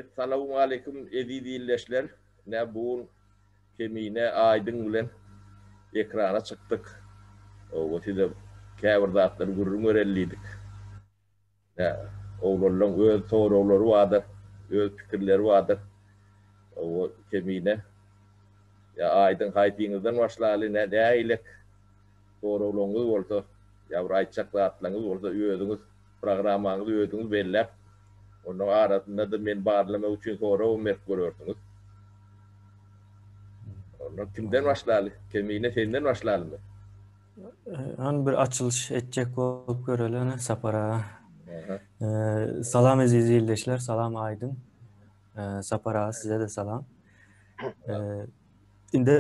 Salowmaleýkim eziz ildeşler. Ine bu gün Kemine Aýdyň bilen ekrana çykdyk. Oba size käbir zatlary gürrüň bereli diýdik. Ine oglanlaň öz soraglary bardyr, öz pikirleri bardyr. Oba Kemine ýa Aýdyň haýsyňyzdan başlaly nä nägilek soraglaryňyz bolsa ýa bir aýtjak zatlaryňyz bolsa özüňiz Programmaňyzy özüňiz belläp, onuň arasynda-da meni barlamak üçin soragam berip görersiňiz. Ondan kimden başlaly? Kemine senden başlalymy? Hany bir açylyş etjek bolup göreli hany Sapar aga. Salam eziz ildeşler, salam Aýdyň. Sapar aga size-de salam. Indi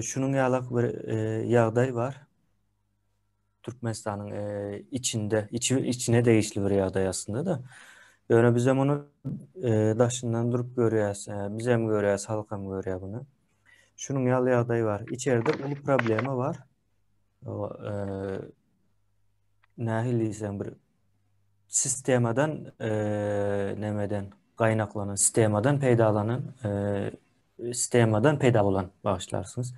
şunuň ýalak bir ýagdaý bar. Türkmenistanyň içinde, içi, içine degişli bir ýagdaý aslynda-da. Ýöne biz hem ony daşyndan durup görýäs. Biz hem görýäs, halk hem görýär muny. Şunuň ýaly ýagdaý bar. Içeride uly problema bar. O, nähili diýseň bir sistemadan nemeden gaýnaklanan, sistemadan peýdalanan, sistemadan peýda bolan bagyşlarsyňyz.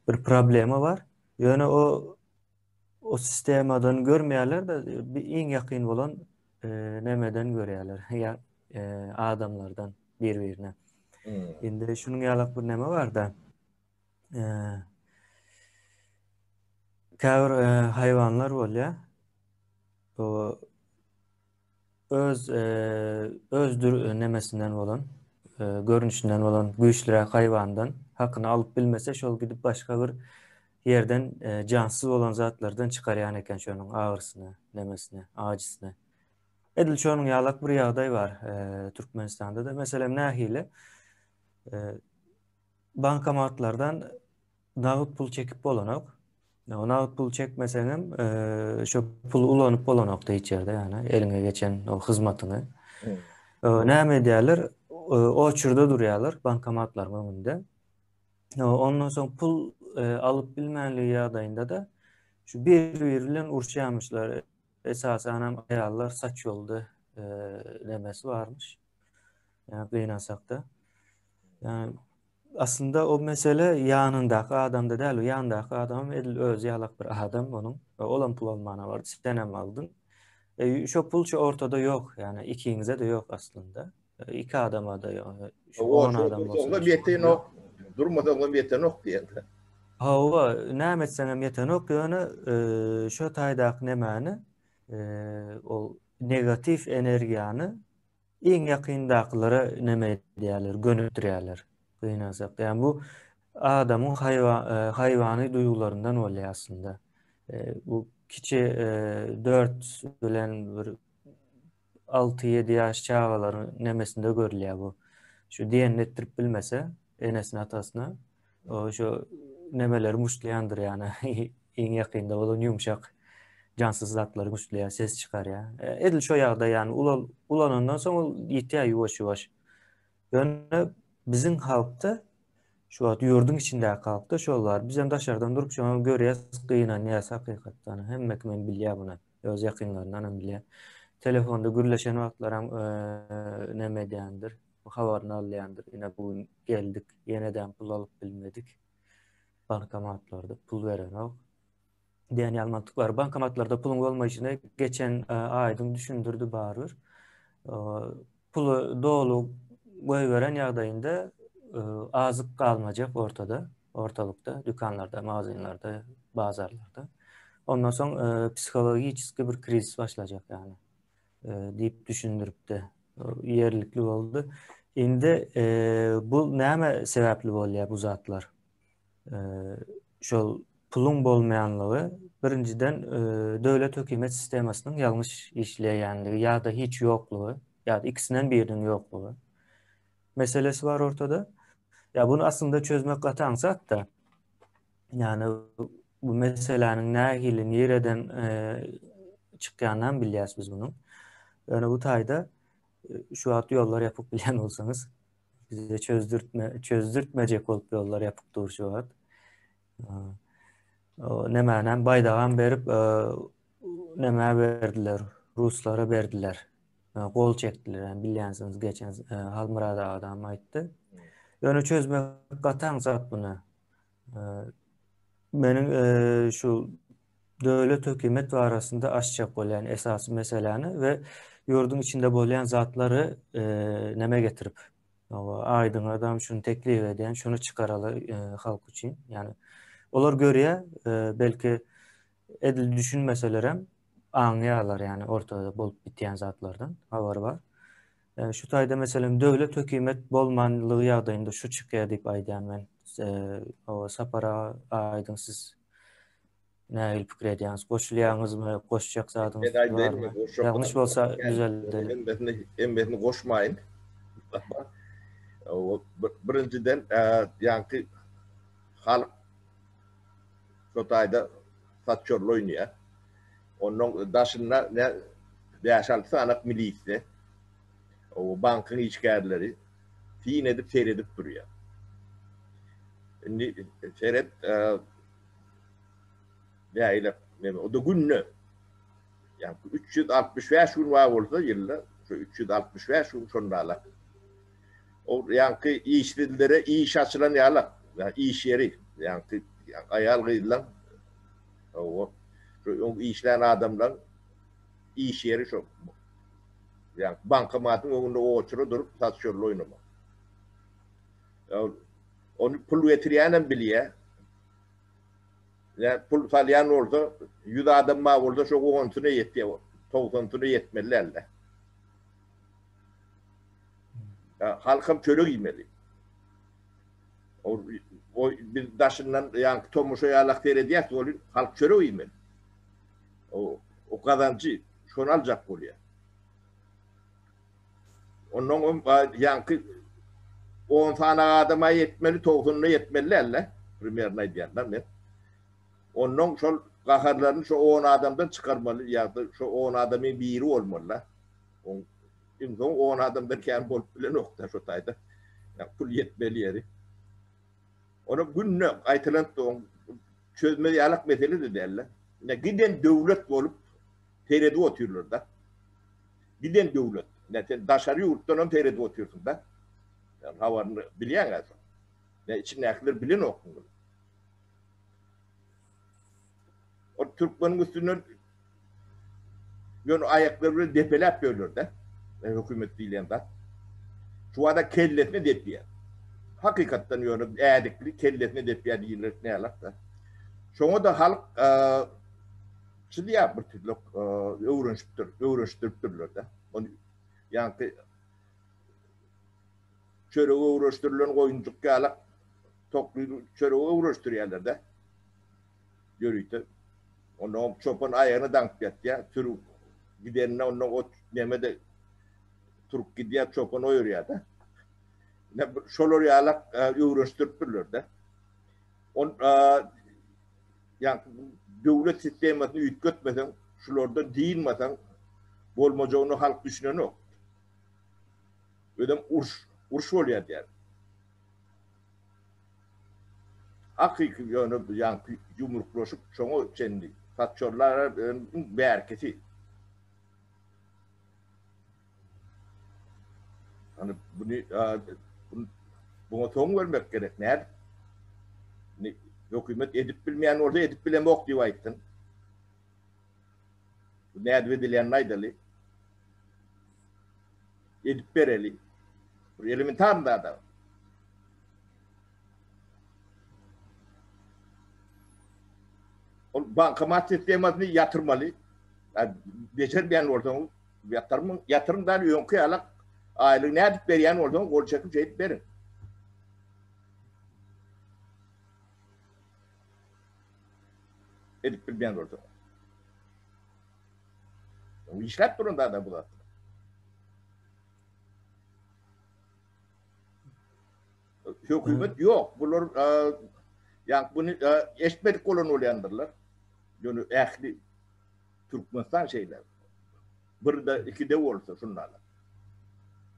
Bir problema bar. Ýöne o o sistemadan görmeýärler-de, bir iň ýakyn bolan e, nemeden görýärler. Ýa e, adamlardan bir-birine. Hmm. Indi şunuň ýalak bir neme bar-da. E, käbir e, haýwanlar bolýar. O Öz öz dür nemesinden bolan, görnüşinden bolan güýçlüräk haýwandan hakyny alyp bilmese, şol gidip başga bir ýerden jansyz bolan zatlardan çykarýan eken şonuň agyrysyny, nemesini, ajysyny. Edil şonuň ýalak bir ýagdaý bar Türkmenistanda-da. Meselem nähili? Bankomatlardan Nagt pul çekip bolanok. O nagt pul çekmeseňem, şo puly ulanyp bolanok-da hiç ýerde, ýagny eliňe geçen o hyzmatyňy. Näme edýärler? Oçurda durýarlar bankomatlaryň öňünde. Ondan soň pul alyp bilmänligi ýagdaýynda-da şu bir-biri bilen uruşýarmyşlar. Esasanam aýallar saç ýoldy nemesi barmyş. Ýa gynansak-da. Ýa aslynda o mesele ýanyndaky adamda däl, o ýanyndaky adamam edil özi ýalak bir adam onuň. Olam pul almana bardy, senem aldyň. E, şo pul şu ortada ýok, ýani ikiňize-de ýok aslynda. E, iki adama-da ýok. Şu 10 adam bolsa. Dursaňam ýetenok, durmasaňam ýetenok diýende. Hawa, näme etseňem ýetenok, ýöne e, şo taýdaky nemäni, e, ol negatiw energiýany Iň ýakyndakylara neme edýärler, gönükdirýärler. Gynansak. Ýagny bu adamyň haýwany duýgularyndan bolýar aslynda. Bu kiçi 4 bilen bir 6-7 ýaş çagalaryň nemesinde görülýär bu. Şu diýenini etdirip bilmese enesine atasyna O şu nemeleri muştlaýandyr ýany iň ýakynda bolan ýumşak jansyz zatlary muştlaýar, ses çykarýar. E, edil şo ýagdaý ýany ulal ulanandan soň ol ýitýär ýuwaş-ýuwaş. Ýöne biziň halkda şu wagt ýurduň içindäki halkda şol bar. Bizem daşardan durup şoňa görýäs, gynanýas hakykatdan. Hemme kim hem bilýär muny. Öz ýakynlaryndan hem bilýär. Telefonda gürleşen wagtlaram e, neme edýändir. habaryny alýandyr. Ine bu gün geldik, ýenedem pul alyp bilmedik. Bankomatlarda pul berenok. Diýen ýaly mantyk bar. Bankomatlarda puluň bolmaýşyny geçen e, aýdyň düşündirdi barybir. E, puly doly goýberen ýagdaýynda e, azyk galmajak ortada, ortalykda, dükanlarda, magazinlerde, bazarlarda. Ondan soň psihologiçeski bir krizis başlajak ýagny. diýip düşündiripdi. Ýerlikli boldy. Indi bu näme sebäpli bolýar bu zatlar? Şol puluň bolmaýanlygy birinjiden döwlet hökümet sistemasynyň ýalňyş işleýänligi ýa-da hiç ýoklugy ýa-da ikisinden biriniň ýoklugy meselesi bar ortada. Ýa bunu aslynda çözmek gaty aňsat-da. Ýagny bu meseläniň nähili, nireden çykýanynam bilýäs biz munuň. Ýöne bu taýda şu wagt ýollar ýapyk bilýän bolsaňyz, bize çözdürtme, çözdürtmejek bolup ýollar ýapyk dur şu wagt. O nemänem baýdagam berip, nämä berdiler, ruslara berdiler. Gol çekdiler. Yani bilýänsiňiz geçen Halmyrat agam aýtdy. Ýöne çözmek gaty aňsat muny. Meniň şu döwlet hökümet barasynda açjak bolýan esasy meseläni we ýurduň içinde bolýan zatlary neme getirip aýdyň adam şuny teklip edýän, şuny çykaraly halk üçin. Ýani olar görýär, belki edil düşünmeselerem aňýarlar, ýani ortada bolup bitýän zatlardan habary bar. Şu taýda meselem döwlet hökümet bolmanlygy ýagdaýynda şu çykýar diýip aýdýan men. O Sapar aga aýdyň siz nähili pikir edýäňiz? Goşulýaňyzmy? Goşjak zadyňyz barmy? Ýalňyş bolsa düzeldeli. Hemmesini hemmesini goşmaýyn. Birinjiden ýaňky halk şo taýda saçorly oýnaýar. Ondan daşynda ne bäş-alty sanak milisiýa, o bankyň işgärleri syn edip seredip durýar. Indi seret nähili neme o-da günde. Ýa 365 gün bar bolsa ýylda şu 365 gün şonda O ýaňky işsizlere iş açylan ýalak, ýa iş ýeri, ýaňky aýal-gyzlaň o şu öň işlän adamlaň iş ýeri şo. Ýaňky bankomatyň öňünde oçura durup saçörli oýnamak. Ýa ony pul getirýänem bilýär. Ýa pul salýan bolsa, 100 adam bar bolsa şo onsuna ýetýär, togsansyna ýetmeli däl-de. Halkam çörek iýmeli. O, o biz daşyndan ýaňky tomaşa ýalak seredýäs welin halk çörek iýmeli. O, o gazanjy şony aljak bolýar. Ondan öň ýaňky 10 sany adama ýetmeli, 90-na ýetmeli däl-de, primerno aýdýan-da men. Ondan şol gaharlaryny şo 10 adamdan çykarmaly ýa-da şo 10 adamyň biri bolmaly-da. Oň iň soň on adamdan kän bolup bilenok-da şo taýda. Ýa pul ýetmeli ýeri. Ony günde gaýtalanyp oň çözmez ýalak mesele-de däl-de. Ine giden döwlet bolup seredip otyrlar-da. Giden döwlet. Ine sen daşary ýurtdan hem seredip otyrsyň-da. Ýa habaryny bilýäň-ä şo. Ine içindäkiler bilenok muny. Ol türkmeniň üstünden ýöne aýaklary bilen depeläp ýörler-de. Hökümet diýilýän zat. Şu wada kellesine depýär. Hakykatdan ýöne ädikli kellesine depýär diýilir nälik-de. Şoňa-da halk çydýar bir tüzlük öwrenişipdir, öwrenişdiripdirler-de. Ony ýaňky çörege öwreşdirilen goýunjyk ýalak tokly çörege öwreşdirýärler-de. Ýörite. Onda çopan aýagyny daňyp ýatýar. Sürü gideninde onda ot neme-de turup gidýär, çopan oýurýar-da. Ine şolar ýalak öwrenişdiripdirler-de. On ýa döwlet sistemasyny üýtgetmeseň, şulardan dynmasaň bolmajagyny halk düşünenok. Özem uruş, uruş bolýar diýär. Hakyky ýöne ýaňky ýumruklaşyp şoňa çenli saçorlar iň bärkisi. Hani bunu buňa soň bermek gerek nädip? Hökümet edip bilmeýän bolsa edip bilemok diýip aýtsyn. Bu nädip edilýänini aýdaly. Edip bereli. Bir elementar zat. Ol bankomat sistemasyny ýatyrmaly. Bejermeýän bolsaňyz ýatyrmyň, ýatyryň da öňki ýalak aýlygy nädip berýän bolsaňyz gol çekip şeýdip beriň. Edip bilmeýän bolsaňyz. Işläp duran zat bu zat. Hökümet ýok. Bular ýa bunu eşitmedik bolan bolýandyrlar. Ýöne ähli Türkmenistan şeýle. Bir-de, iki-de bolsa şundan.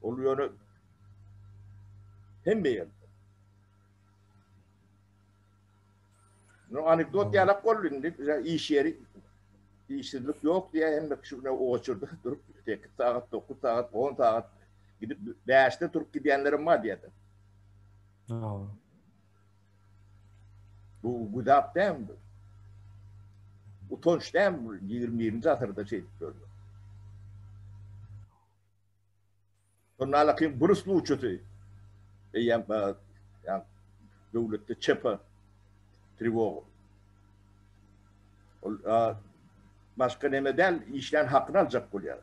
Ol ýöne hemme ýerde. No anekdot ýalak boldy indi iş ýeri. Işsizlik ýok diýýär, hemme kişi ine oçurda durup 8 sagat, 9 sagat, 10 sagat gidip 5-de turup gidýänlerem bar diýýär. Bu güzap dämi bu? Utanç dämi bu 21-nji asyrda şeýdip ýörmek? Şonda alakyň bir sluçysy eýýäm ýa döwletde çepe trewoga. Ol başga neme däl, işlän hakyny aljak bolýar.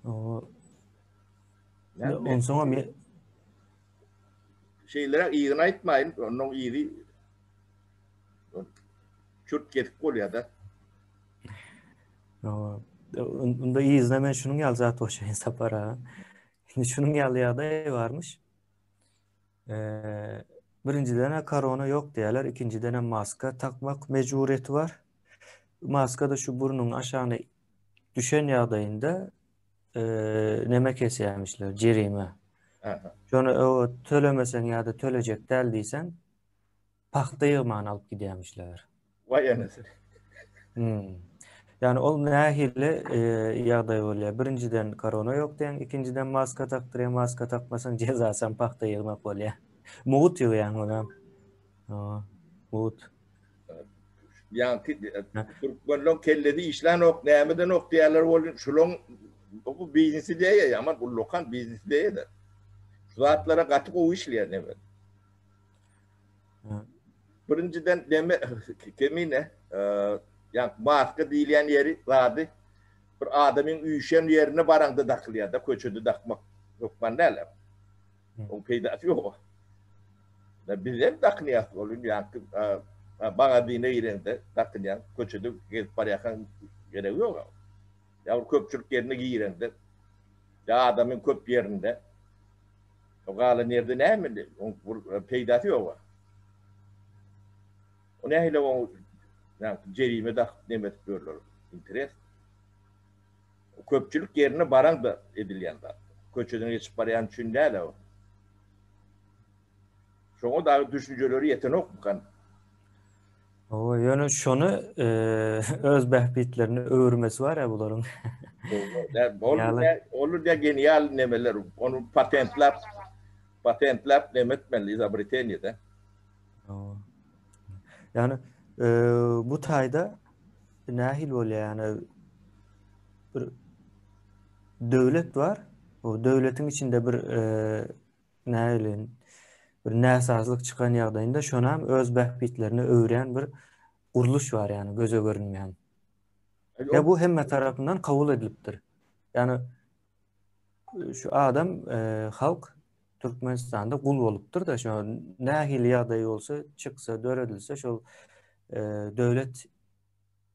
O Onsoňam şeýleräk yzyny aýtmaýyn, onuň yzy çürt kesik bolýar-da. Unda yzyna men şunuň ýaly zat goşaýyn Sapar aga. Indi şunuň ýaly ýagdaý barmyş. Birinjiden korona ýok diýýärler, ikinjiden hem maska takmak mejburyýeti bar. Maska da şu burnuň aşagyna düşen ýagdaýynda neme kesýärmişler, jerime. Şony tölemeseň ýa-da tölejek däl diýseň, pagta ýygmany alyp gidýärmişler. Waý enesini. Hmm. Ýani ol nähili e, ýagdaý bolýar? Birinjiden korona ýok diýen, ikinjiden maska takdyrýar, maska takmasaň jezasam pagta ýygmak bolýar. Mugt ýygýaň onam. Mugt. Ýaňky e, türkmenleň kellesi işlänok, nämedenok diýýärler bolýar. Şulaň bu biznes ideýa, ýaman ullakan biznes ideýa-da. Şu zatlara gaty gowy işleýär neme. Birinjiden neme kemine ýa maska diýilýän ýeri zady bir adamyň üýşen ýerine baraňda dakylýar da köçede dakmak hökman däl. Oň peýdasy ýok. Da biz hem dakynýas ol ýa magazyna gireňde dakynýaň köçede gezip barýarkaň geregi ýok. Ýa bir köpçülik ýerine gireňde ýa adamyň köp ýerinde O galan ýerde näme indi? Oň bir peýdasy ýok. O nähili oň jerime dakyp neme edip ýörler? Interes. Köpçülik ýerine baraňda edilýän zat. Köçeden geçip barýan üçin däl o. Şoňa dagy düşünjeleri ýetenokmykan? Hawa, ýöne şony öz bähbitlerine öwürmesi bar-a bularyň. Ol da genial nemeler, ony patentläp, patentläp neme etmeli, izobreteniýede. Hawa. Ýani bu taýda nähili bolýar, ýani bir döwlet bar, o döwletiň içinde bir nähili bir näsazlyk çykan ýagdaýynda şonam öz bähbitlerine öwürýän bir gurluş bar ýani göze görünmeýän. Ya bu hemme tarapyndan kabul edilipdir. Ýani şu adam e, halk Türkmenistanda gul bolupdyr da şu nähili ýagdaý bolsa çyksa döredilse şol e, döwlet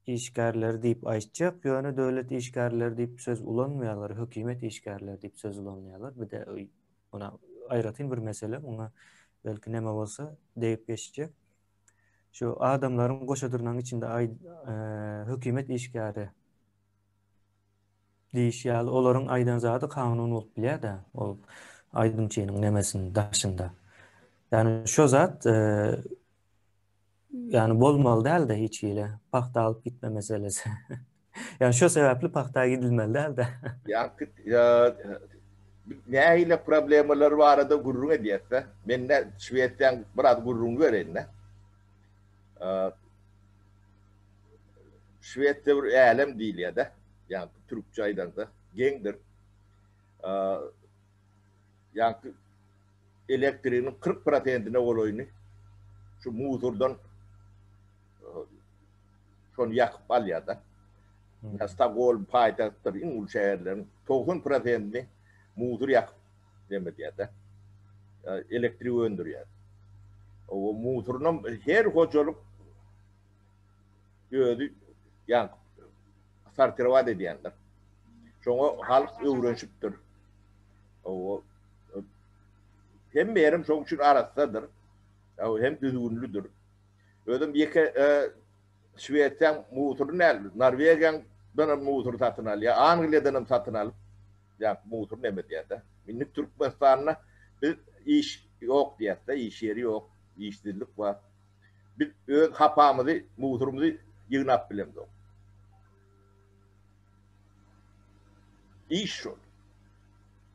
işgärleri diýip aýtjak, ýöne döwlet işgärleri diýip söz ulanmaýarlar, hökümet işgärleri diýip söz ulanýarlar. Bir de ona aýratyn bir mesele, oňa belki näme bolsa degip geçjek. Şu adamlaryň goşa dyrnagyň içinde aý e, hökümet işgäri diýiş ýaly olaryň aýdan zady kanun bolup bilýär-de, ol aýdymçynyň nemesiniň daşynda. Ýani şu zat e, Ýani bolmaly däldi hiç hili pagta alyp gitme meselesi. Ýani şo sebäpli pagta gidilmeli däldi. Ýa nähili problemalar barada gürrüň edýäs-de. Men ne Şwesiýaň biraz gürrüňini bereýin-de. Şwesiýa bir älem diýilýär-de. Ýa türkçe aýdaňda geňdir. Ýa elektriginiň 40 prosentine golaýyny şu musurdan şony ýakyp alýar-da. Stokgolm paýtagtdyr, iň uly şäherleriň 90 prosentini musur ýakyp neme edýär-de. Elektrik öndürýär. O musurynam her hojalyk özi ýaňky sortirowat edýändir. Şoňa halk öwrenişipdir. O hemme ýerim şoň üçin arassadyr. Hem düzgünlidir. Özüm ýeke e, Şwesiýaň musuryny däl, Norwegiýaňdan hem musur satyn alýar, Angliýadan hem satyn alyp, ýa musur neme diýýär-de. Indi Türkmenistanda biz iş ýok diýýäs-de, iş ýeri ýok, işsizlik bar. Biz öz hapamyzy, mugthurymyzy ýygnap bilemzok. Iş şol.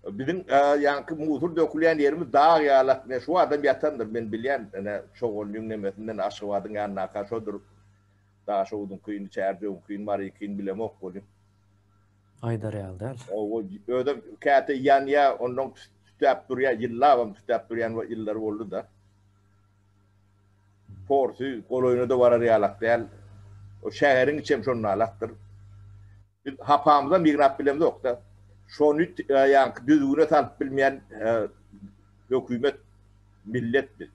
Biziň ýaňky mugthur dökülýän ýerimiz dag ýalak. Ne şu adam ýatandyr, men bilýän. Ene Çoganlyň nemesinden Aşgabadyň ýanyndaka şodur. Daşoguzyňkyny, Çärjewiňkini, Maryňkyny bilemok welin. Aýdar ýaly däl. Hawa, özem käte ýanýar, ondan tütäp durýar, ýyllabam tütäp durýan ýyllary boldy-da. Porsy golaýyna-da barar ýalak däl. O şäheriň içem şondalakdyr. Biz hapamyzam ýygnap bilemzok-da. Şony ýaňky düzgüne salyp bilmeýän hökümet, millet biz.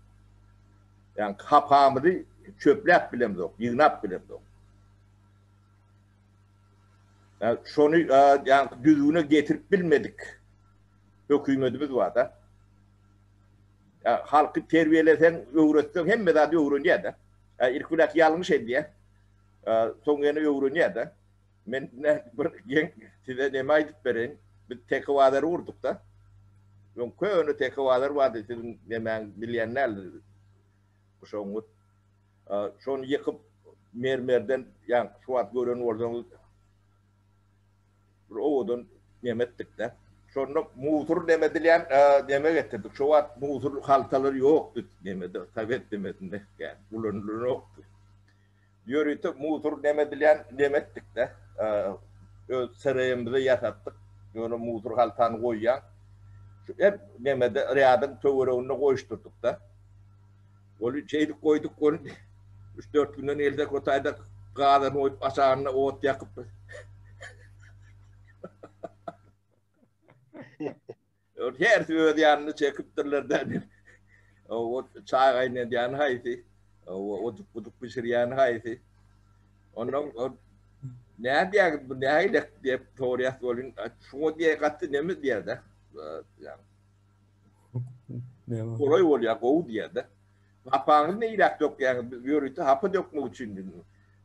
Ýaňky hapamyzy çöpläp bilemzok, ýygnap bilemzok. Şony ýaňky düzgüne getirip bilmedik hökümetimiz bar-da. Halky terbiýeleseň, öwretseň hemme zady öwrenýär-de. Ilki bilen ýalňyş edýär. Soň ýene öwrenýär-de. Men bir geň size neme aýdyp bereýin. Biz teke bazary gurduk-da. Öň köne teke bazar bardy, siziň nemäňiz bilýän däldir. Guşagyňyz. Şony ýykyp mermerden, ýaňky şu wagt gören bolsaňyz bir owadan neme etdik-de. Şonda musur neme edilýän neme getirdik. Şo wagt musur haltalar ýokdy nemede, sowet nemesinde, ýa ulanylanokdy. Ýörite musur neme edilýän neme etdik-de. Öz saraýymyzy ýasatdyk. Ýöne musur haltany goýýaň. Şu her nemede rýadyň töwereginde goýuşdyrdyk-da. Ony şeýdip goýduk, ony üç-dört günden gelsek o taýda gazany goýup aşagynda ot ýakyp. Hersi öz ýanyny çekipdirler-de. O çaý gaýnadýan haýsy, o ojuk-bujuk bişirýän haýsy. Ondan o nädýäňiz bu nähili diýip soraýas welin, şuňa diýe gaty neme diýer-de. Golaý bolýar, gowy diýýär-de. Hapaňyzy neýläk dökýäňiz? Biz ýörite hapa dökmek üçin diýdim.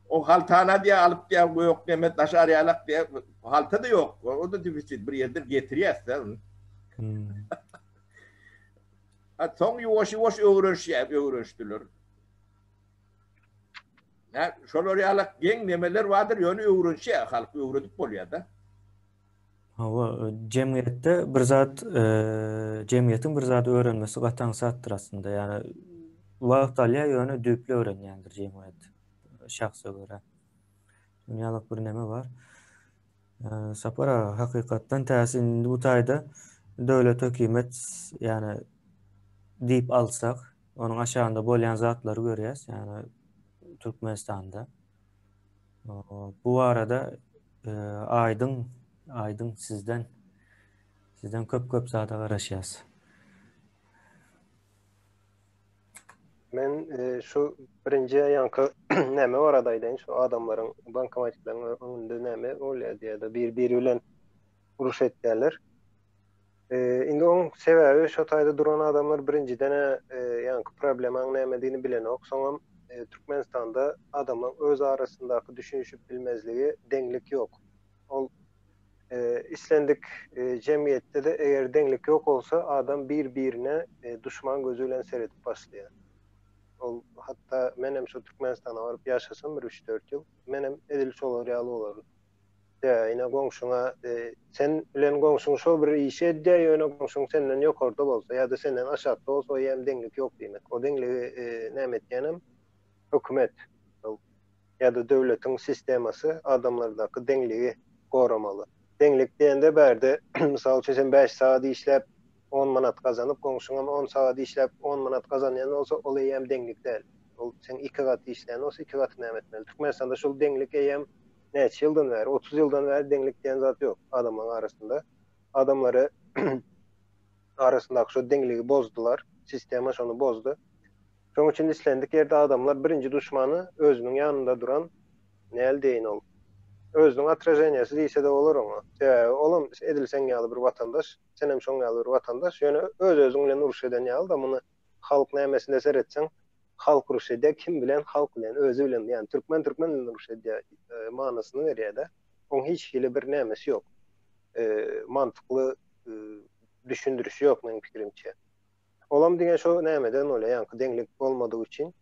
O haltana diýýär, alyp diýýär, gök neme daşar ýalak diýýär. Halta-da ýok. O-da defisit. Bir ýerden getirýäs-de ony. Ha, soň ýuwaş-ýuwaş öwrenişýär, öwrenişdiler. Hä, şolar ýalak geň nemeler bardyr, ýöne öwrenişýär, halk öwredip bolýar-da. Hawa, jemgyýetde bir zat, jemgyýetiň bir zady öwrenmesi gaty aňsatdyr aslynda. Ýagny wagt alýar, ýöne düýpli öwrenýändir jemgyýet şahsa görä. Şunuň ýalak bir neme bar. Sapar aga, hakykatdan täsin indi bu taýda döwlet hökümet ýagny diýip alsak, onuň aşagynda bolýan zatlary görýäs, ýagny Türkmenistanda. Bu barada aýdyň aýdyň sizden sizden köp köp zada garaşýas. Men şu birinji ýaňky näme barada aýdaýyn şu adamlaryň bankomatikleriň öňünde näme bolýar diýýär-de bir biri bilen uruş etýärler. Indi oň sebäbi şo taýda duran adamlar birinjiden-ä ýaňky problemaň nämedigini bilenok, soňam Türkmenistanda adamlaň öz arasyndaky düşünişip bilmezligi deňlik ýok. Ol islendik jemgyýetde-de eger deňlik ýok bolsa adam bir-birine duşman gözi bilen seredip başlaýar. Ol hatda menem şo Türkmenistana baryp ýaşasam bir üç-dört ýyl menem edil şolar ýaly bolaryn. Ýa, ine goňşyňa, sen bilen goňşyň şo bir işi edýär, ýöne goňşyň senden ýokarda bolsa ýa-da senden aşakda bolsa, o ýem deňlik ýok diýmek. O deňligi näme etýänem hökümet ýa-da döwletiň sistemasy adamlardaky deňligi goramaly. Deňlik diýende bärde, mysal üçin, sen bäş sagat işläp on manat gazanyp, goňşyňam on sagat işläp on manat gazanýan bolsa, ol eýýäm deňlik däl. Ol seň iki gat işlän bolsa, iki gaty näme etmeli? Türkmenistanda şol deňlik eýýäm Näçe ýyldan bäri, 30 ýyldan bäri deňlik diýen zat ýok adamlaryň arasynda. Adamlary arasyndaky şo deňligi bozdular. Sistema şony bozdy. Şonuň üçin islendik ýerde adamlar birinji duşmany özüniň ýanynda duran näl deýin ol. Özüniň otraženiýasy diýse-de bolar oňa. Sebäbi olam edil seň ýaly bir watandaş, senem şoň ýaly bir watandaş. Ýöne öz-özüň bilen uruş eden ýaly-da muny halk nämesinde seretseň halk uruş edýär, kim bilen? Halk bilen, özi bilen, ýagny türkmen türkmen bilen uruş edýär manysyny berýär-de. Oň hiç hili bir nämesi ýok. Mantykly düşündirişi ýok meň pikirimçe. Olam diňe şo nämeden bolýar, ýaňky deňlik bolmadygy üçin.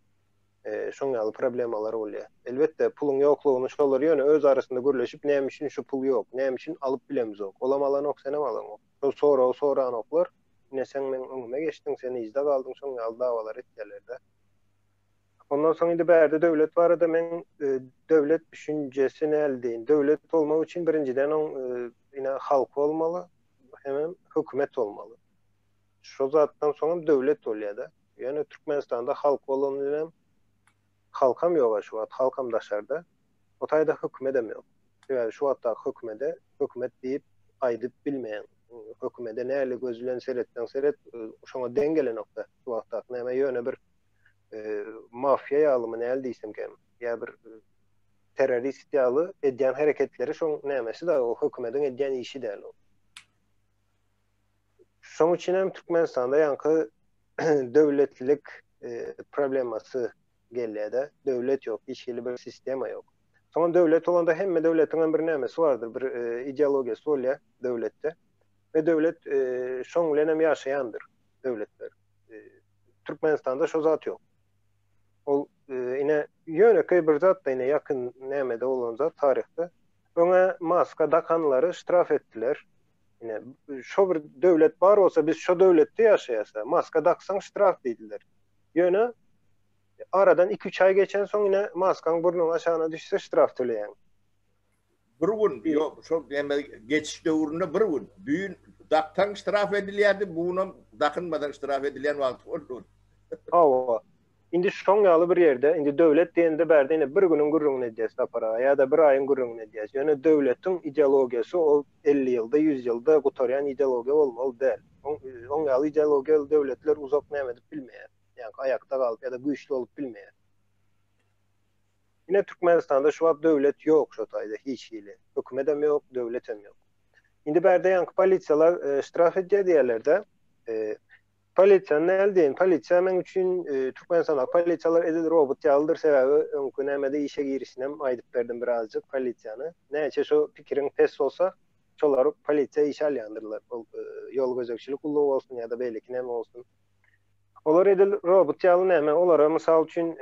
Şoň ýaly problemalar bolýar. Elbetde, puluň ýoklugyny şolar ýöne öz arasynda gürleşip, näme üçin şu pul ýok, näme üçin alyp bilemzok, olam alanok, senem alaňok. Şol soragy soranoklar, ine sen meň öňüme geçdiň, sen yzda galdyň, şoň ýaly dawalar etýärler-de. Ondan soň indi bärde döwlet barada meň döwlet düşünjesi näl diýin. Döwlet bolmak üçin birinjiden oň ine halky bolmaly, hemem hökümet bolmaly. Şo zatdan soňam döwlet bolýar-da. Ýöne Türkmenistanda halk bolany bilenem halkam ýoga şu wagt, halkam daşarda. O taýda hökümedem ýok. Sebäbi şu wagtdaky hökümede hökümet diýip aýdyp bilmeýäň. Hökümede näli göz bilen seretseň seret, şoňa deň gelenokda şu wagtdaky näme ýöne bir mafiýa ýalymy näli diýsemkäm ýa bir terrorist ýaly edýän hereketleri şoň nämesi da o hökümediň edýän işi däl o. Şoň üçin hem Türkmenistanda ýaňky döwletlilik problemasy gelýär-de. Döwlet ýok, hiç hili bir sistema ýok. Soňam döwlet bolanda hemme döwletiň hem bir nämesi bardyr, bir ideologiýasy bolýar döwletde. We döwlet şoň bilen hem ýaşaýandyr döwletler. Türkmenistanda şo zat ýok. Ol ine ýönekeý bir zat-da ine ýakyn nämede bolan zat taryhda. Öňe maska dakanlary ştraf etdiler. Ine, şo bir döwlet bar bolsa, biz şo döwletde ýaşaýas. Maska daksaň ştraf diýdiler. Ýöne aradan 2-3 aý geçen soň ine maskaň burnuň aşagyna düşse ştraf töleýäň. Bir gün, ýok, şol näme geçiş döwründe bir gün. Düýn daksaň ştraf edilýärdi, bu günem dakynmasaň ştraf edilýän wagty boldy. Hawa. Indi şoň ýaly bir ýerde, indi döwlet diýende bärde ine bir günüň gürrüňini edýäs Sapar aga, ýa-da bir aýyň gürrüňini edýäs. Ýöne döwletiň ideologiýasy ol 50 ýylda, 100 ýylda gutarýan ideologiýa bolmaly däl. Oň, oň ýaly ideologiýaly döwletler uzak näme edip bilmeýär. Ýagny aýakda galyp ýa-da güýçli bolup bilmeýär. Ine Türkmenistanda şu wagt döwlet ýok şo taýda hiç hili. Hökümetem ýok, döwletem ýok. Indi bärde ýaňky polisiýalar ştraf edýär diýýärler-de. Polisiýany näl diýeýin, polisiýa meň üçin Türkmenistandaky polisiýalar edil robot ýalydyr, sebäbi öňki nämede işe girişinem aýdyp berdim birazjyk polisiýany. Näçe şo pikiriň pes bolsa, şolar polisiýa işe alýandyrlar. Ol ýol gözegçilik gullugy bolsun ýa-da beýleki näme bolsun. Olar edil robot ýaly näme, olara mysal üçin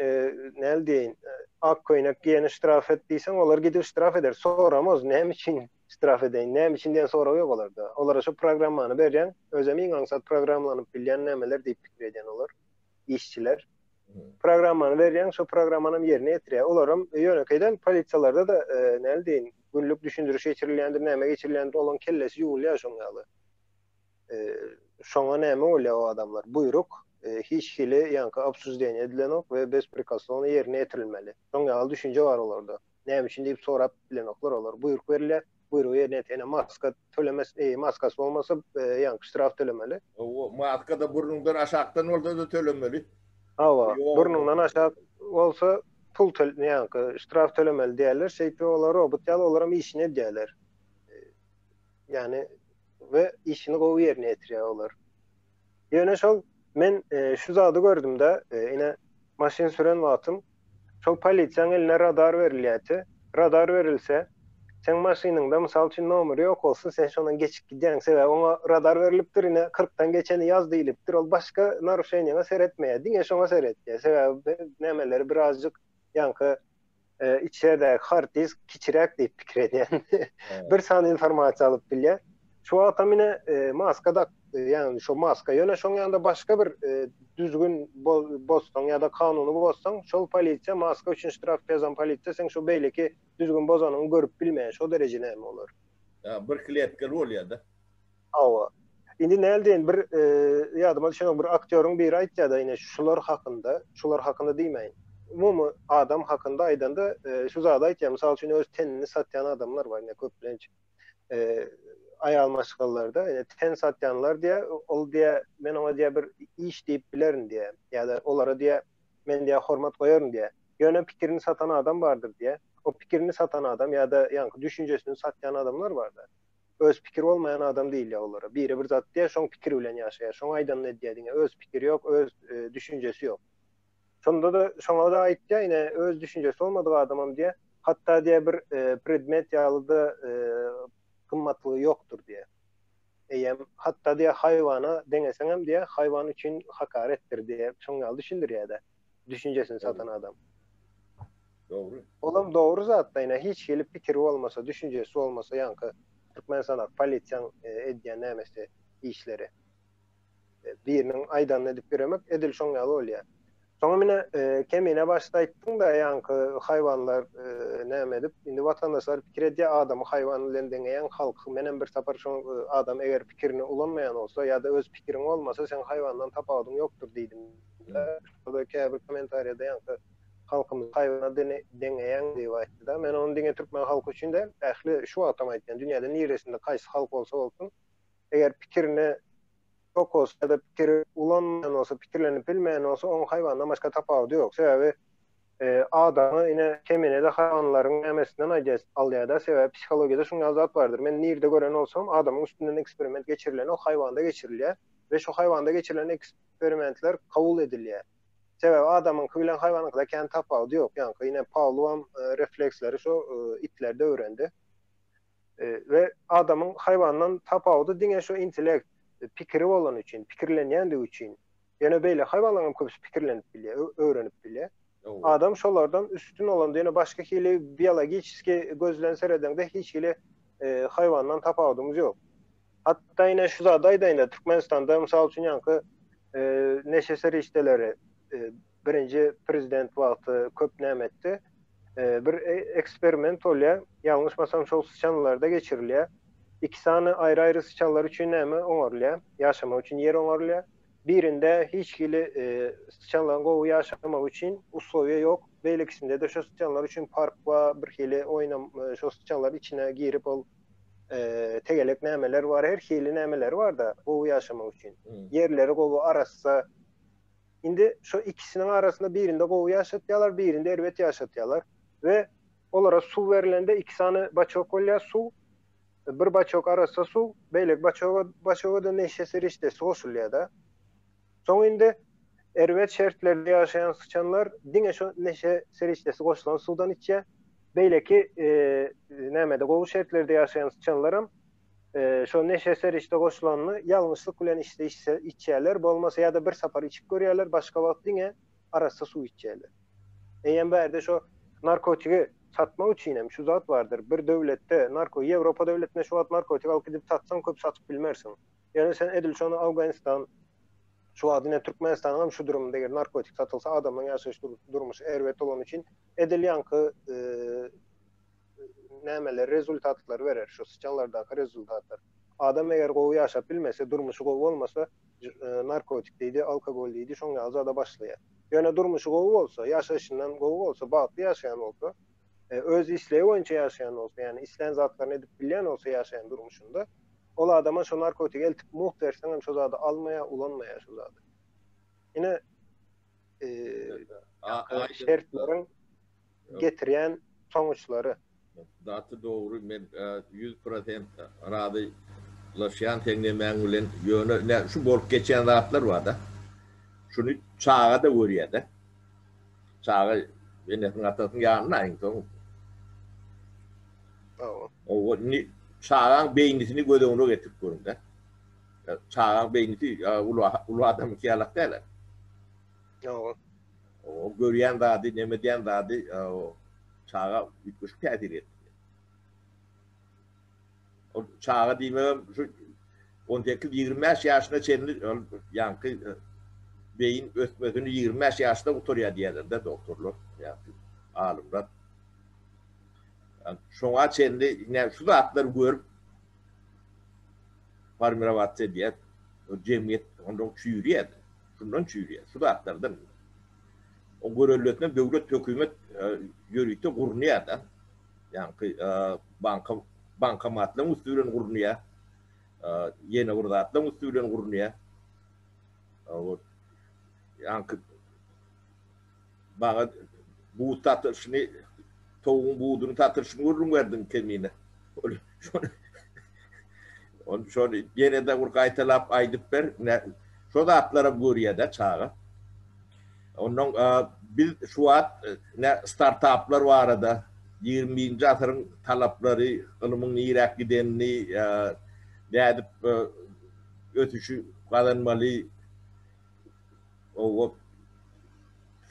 näl diýeýin, ak köýnek giýeni ştraf et diýseň, olar gidip ştraf eder, soramaz näme üçin Ştraf edeýin. Näme üçin diýen sorag ýok olarda. Olara şu programmany berýäň, özem iň aňsat programlanyp bilýän nämeler diýip pikir edýän olar, işçiler. Programmany berýäň, şo programmanam ýerine ýetirýär. Olaram ýönekeý däl, polisiýalarda-da näl diýeýin, günlük düşündiriş geçirilýändir, näme geçirilýändir, olaň kellesi ýuwulýar şoň ýaly. Şoňa näme bolýar o adamlar? Buýruk hiç hili ýaňky obsuždeniýe edilenok we besprekaslowno ýerine ýetirilmeli. Şoň ýaly düşünje bar olarda. Näme üçin diýip sorap bilenoklar olar. Buýruk berilýär, buýrugy ýerine ýetirene maska tölemes, e, maskasy bolmasa, e, ýaňky ştraf tölemeli. Hawa, maska-da burnuňdan aşakdan bolsa-da tölemeli. Hawa, burnuňdan aşak bolsa pul töl, ýaňky ştraf tölemeli diýerler. Şeýtip olar robot ýaly olaram işini edýärler. Ýani we işini gowy ýerine ýetirýär olar. Ýöne şol men e, şu zady gördüm-de, e, ine maşyn süren wagtym Şol polisiýaň eline radar berilýärdi. Radar berilse, seň maşynyňda mysal üçin nomeri ýok bolsa, sen şondan geçip gidýäň. Sebäbi oňa radar berilipdir, ine kyrkdan geçeni ýaz diýlipdir. Ol başga naruşeniýaňa seretmeýär, diňe şoňa seretýär. Sebäbi nämeleri birazjyk ýaňky içerdäki hard disk kiçiräk diýip pikir edýän. Bir sany informasiýa alyp bilýär. Şu wagtam ine maska dak, ýagny şo maska ýöne şoň ýanynda başga bir düzgün bozsaň ýa-da kanuny bozsaň, şol polisiýa maska üçin ştraf ýazan polisiýa seň şo beýleki düzgün bozanyňy görüp bilmeýär. Şo dereje näme olar. Ýa bir kletkaly bolýar-da. Hawa. Indi näl diýen bir ýadyma düşenok bir aktýoryň biri aýtýar-da ine şular hakynda, şular hakynda diýmäýin. Umumy adam hakynda aýdanda şu zady aýtýar. Mysal üçin öz tenini satýan adamlar bar ine köplenç. Aýal maşgalalarda ine ten satýanlar diýýär, ol diýýär men oňa diýýär bir iş diýip bilerin diýýär. Ýa-da olara diýýär men diýýär hormat goýaryn diýýär. Ýöne pikirini satan adam bardyr diýýär. O pikirini satan adam ýa-da ýaňky düşünjesini satýan adamlar bar-da. Öz pikiri bolmaýan adam diýilýär olara. Biri bir zat diýýär, şoň pikiri bilen ýaşaýar. Şoň aýdanyny edýär diňe. Öz pikiri ýok, öz düşünjesi ýok. Şonda-da şoňa-da aýtýar, ine, öz düşünjesi bolmadyk adamam diýýär. Hatda diýýär bir predmet ýaly-da gymmatlygy ýokdur diýýär. Eýýäm hatda diýýär haýwana deňeseňem diýýär, haýwan üçin hakaretdir diýýär. Şoň ýaly düşündirýär-de. Düşünjesini satan adam. Dogry. Olam dogry zatda ine hiç hili pikiri bolmasa, düşünjesi bolmasa ýaňky Türkmenistandaky polisiýaň edýän nämesi işleri. Biriniň aýdanyny edip ýöremek edil şoň ýaly bolýar. Soňam ine Kemine başda aýtdyň-da ýaňky haýwanlar näme edip, indi watandaşlar pikir edýär adamy haýwan bilen deňeýäň halky menem bir sapar şo adam eger pikirini ulanmaýan bolsa ýa-da öz pikiriň bolmasa seň haýwandan tapawudyň ýokdur diýdim. Şo-da käbir kommentariýada ýaňky halkymyzy haýwana deňeýäň diýip aýtdy-da. Men ony diňe türkmen halky üçin däl, ähli şu wagtam aýtýan dünýäde niresinde haýsy halk bolsa bolsun eger pikirini ýok bolsa ýa-da pikiri ulanmaýan bolsa, pikirlenip bilmeýän bolsa, onuň haýwandan başga tapawudy ýok. Sebäbi adamy ine kemine-de haýwanlaryň nämesinden aýdýas alýar-da, sebäbi psihologiýada şuň ýaly zat bardyr. Men nirde gören bolsam, adamyň üstünden eksperiment geçirilenok, haýwanda geçirilýär we şo haýwanda geçirilen eksperimentler kabul edilýär. Sebäbi adamyňky bilen haýwanyňkyda kän tapawudy ýok. Ýaňky ine Pawlowam refleksleri şo itlerde öwrendi. We adamyň haýwandan tapawudy diňe şu intellekt, pikiri bolany üçin, pikirlenýändigi üçin. Ýöne beýle haýwanlaryň hem köpüsi pikirlenip bilýär, öwrenip bilýär. Adam şolardan üstün bolanda, ýöne başga hili biologiçeski göz bilen seredeňde hiç hili haýwandan tapawudymyz ýok. Hatda ine şu zady aýdaýyn-da, Türkmenistanda mysal üçin ýaňky neşe serişdeleri birinji prezident wagty köp näme etdi. Bir eksperiment bolýar. Ýalňyşmasam şol syçanlarda geçirilýär. Iki sany aýry-aýry syçanlar üçin näme oňarylýar? Ýaşamak üçin ýer oňarylýar. Birinde hiç hili syçanlaryň gowy ýaşamagy üçin uslowiýa ýok. Beýlekisinde-de şo syçanlar üçin park bar, bir hili oýnam şo syçanlar içine girip ol tegelek nämeler bar, her hili nämeleri bar-da gowy ýaşamak üçin. Ýerleri gowy, arassa. Indi şo ikisiniň arasynda birinde gowy ýaşatýarlar, birinde erbet ýaşatýarlar we olara suw berlende iki sany baçok bolýar suw. Bir baçok arassa suw, beýleki baçoga baçoga-da neşe serişdesi goşulýar-da. Soň indi erbet şertlerde ýaşaýan syçanlar diňe şo neşe serişdesi goşulan suwdan içýär. Beýleki nämede gowy şertlerde ýaşaýan syçanlaram Şo neşe serişde goşulanyny ýalňyşlyk bilen içse içse içýärler, bolmasa ýa-da bir sapar içip görýärler, başga wagt diňe arassa suw içýärler. Eýýäm bärde şo narkotigi satmak üçin hem şu zat bardyr. Bir döwletde narko Ýewropa döwletinde şu wagt narkotik alyp gidip satsaň köp satyp bilmersiň. Ýöne sen edil şony Awganistan şu wagt ine Türkmenistanyň hem şu durumynda eger narkotik satylsa adamlaryň ýaşaýyş durmuşy erbet bolany üçin edil ýaňky nämeler rezultatlary berer şu syçanlardaky rezultatlar. Adam eger gowy ýaşap bilmese, durmuşy gowy bolmasa, narkotik diýdi, alkogol diýdi, şoň ýaly zada başlaýar. Ýöne durmuşy gowy bolsa, ýaşaýşyndan gowy bolsa, bagtly ýaşaýan bolsa, öz islegi boýunça ýaşaýan bolsa, ýagny islän zatlaryny edip bilýän bolsa ýaşaýan durmuşynda, ol adama şo narkotigi eltip mugt berseň hem şo zady almaýar, ulanmaýar şo zady. Ine, şertleriň getirýän soňuçlary. Gaty dogry men 100% razylaşýan seň nemäň bilen ýöne ine şu bolup geçýän zatlar barda şuny çaga-da görýädä çaga enesiniň atasynyň ýanynda iň soň Owa indi çagaň beýnisini göz öňüne getirip görüňdä çagaň beýnisi uly uly adamyňky ýalak däl-ä. Owa. O görýän zady, neme edýän zady çaga üýtgeşik täsir etýär. Ol çaga diýmegem şu 18-25 ýaşyna çenli ol ýaňky beýin ösmesini 25 ýaşda gutarýar diýýärler-de doktorlar, ýaňky alymlar. Şoňa çenli ine şu zatlary görüp formirowatsa edýär. Jemgyýet ondan çüýrýär. Şundan çüýrýär. Şu zatlardan. O görellesine döwlet hökümet ýörite gurnaýar-da. Ýaňky banka bankomatlaryň üsti bilen gurnaýar. Ýene bir zatlaryň üsti bilen gurnaýar. Ýaňky Maňa but satylyşyny, towugyň buduny satylyşyny gürrüň berdiň Kemine. Ol şony Ony şony ýene-de bir gaýtalap aýdyp ber. Ine, şo zatlaram görýär-de çaga. Ondan biz şu wagt ine startaplar barada 21-nji asyryň talaplary, ylmyň niräk gidenini, nädip ösüşi gazanmaly, Oba.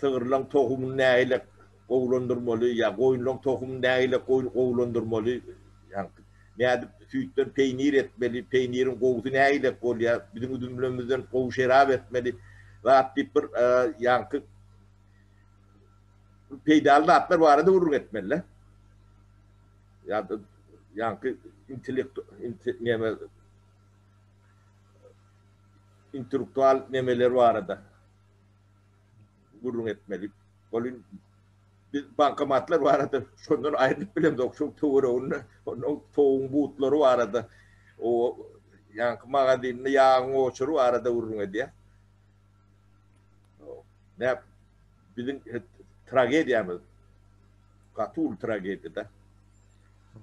sygyrlaň tohumyny nähili gowulandyrmaly ýa goýunlaň tohumyny nähili gowulandyrmaly, ýaňky nädip süýtden peýnir etmeli, peýniriň gowusy nähili bolýar, biziň üzümlerimizden gowy şerap etmeli zat diýip bir ýaňky peýdaly zatlar barada gürrüň etmeli-de. Ýa-da ýaňky intellekt näme intellektual nemeler barada gürrüň etmeli. Ol biz bankomatlar barada şondan aýrylyp bilemzok, şo töwereginde onuň towugyň butlary barada, o ýaňky magazinde ýagyň oçury barada gürrüň edýär. Näp biziň tragediýamyz gaty uly tragediýa-da.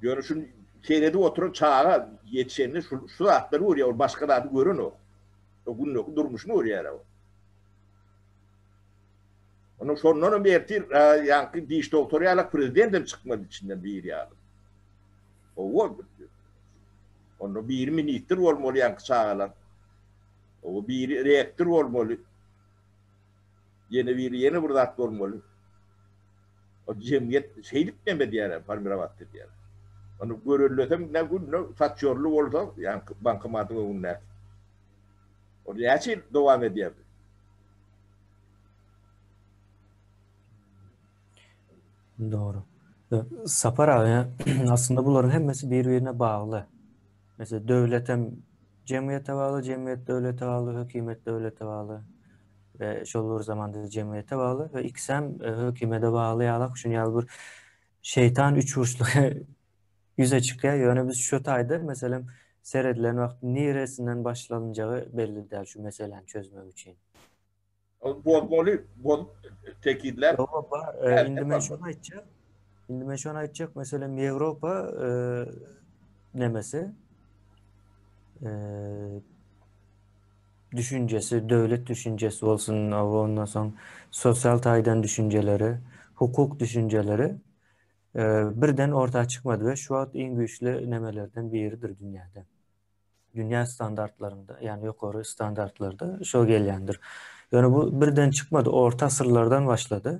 Ýöne şuny seredip oturan çaga ýetişende şu şu zatlary görýär, ol başga zady görenok. O gündeki durmuşyny görýär o. Onuň şondan hem ertir ýaňky diş dogtory ýalak prezident hem çykmaz içinden biri ýaly. Owa. Onda biri ministr bolmaly ýaňky çagalar. Owa biri rektor bolmaly. Ýene biri ýene bir zat bolmaly. O jemgyýet şeýdip neme edýär, formirowat edýär. Ony görellesem ne günde saçýorly bolsa, ýaňky bankomatyň öňündäki. O näçe ýyl dowam edýär? Dogry. Sapar aga, aslynda bularyň hemmesi bir-birine bagly. Mesela döwlet hem jemgyýete bagly, jemgyýet döwlete bagly, hökümet döwlete bagly we şol bir zamanda jemgyýete bagly we ikisem e, hökümete bagly ýalak şuny ýaly bir şeýtan üçburçlygy ýüze çykýar. Ýöne biz şu taýda meselem seredilen wagt niresinden başlanjagy belli däl şu meseläni çözmek üçin. Bozmaly, bozup tekizläp. Ýok, bar. E, indi men şony aýtjak. Indi men şony aýtjak. Meselem, Ýewropa e, nemesi e, düşünjesi, döwlet düşünjesi bolsun, ondan soň sosial taýdan düşünjeleri, hukuk düşünjeleri e, birden orta çykmady we şu wagt iň güýçli nemelerden biridir dünýäde. Dünýä standartlarynda, ýagny ýokary standartlarda şo gelýändir. Ýöne bu birden çykmady, orta asyrlardan başlady.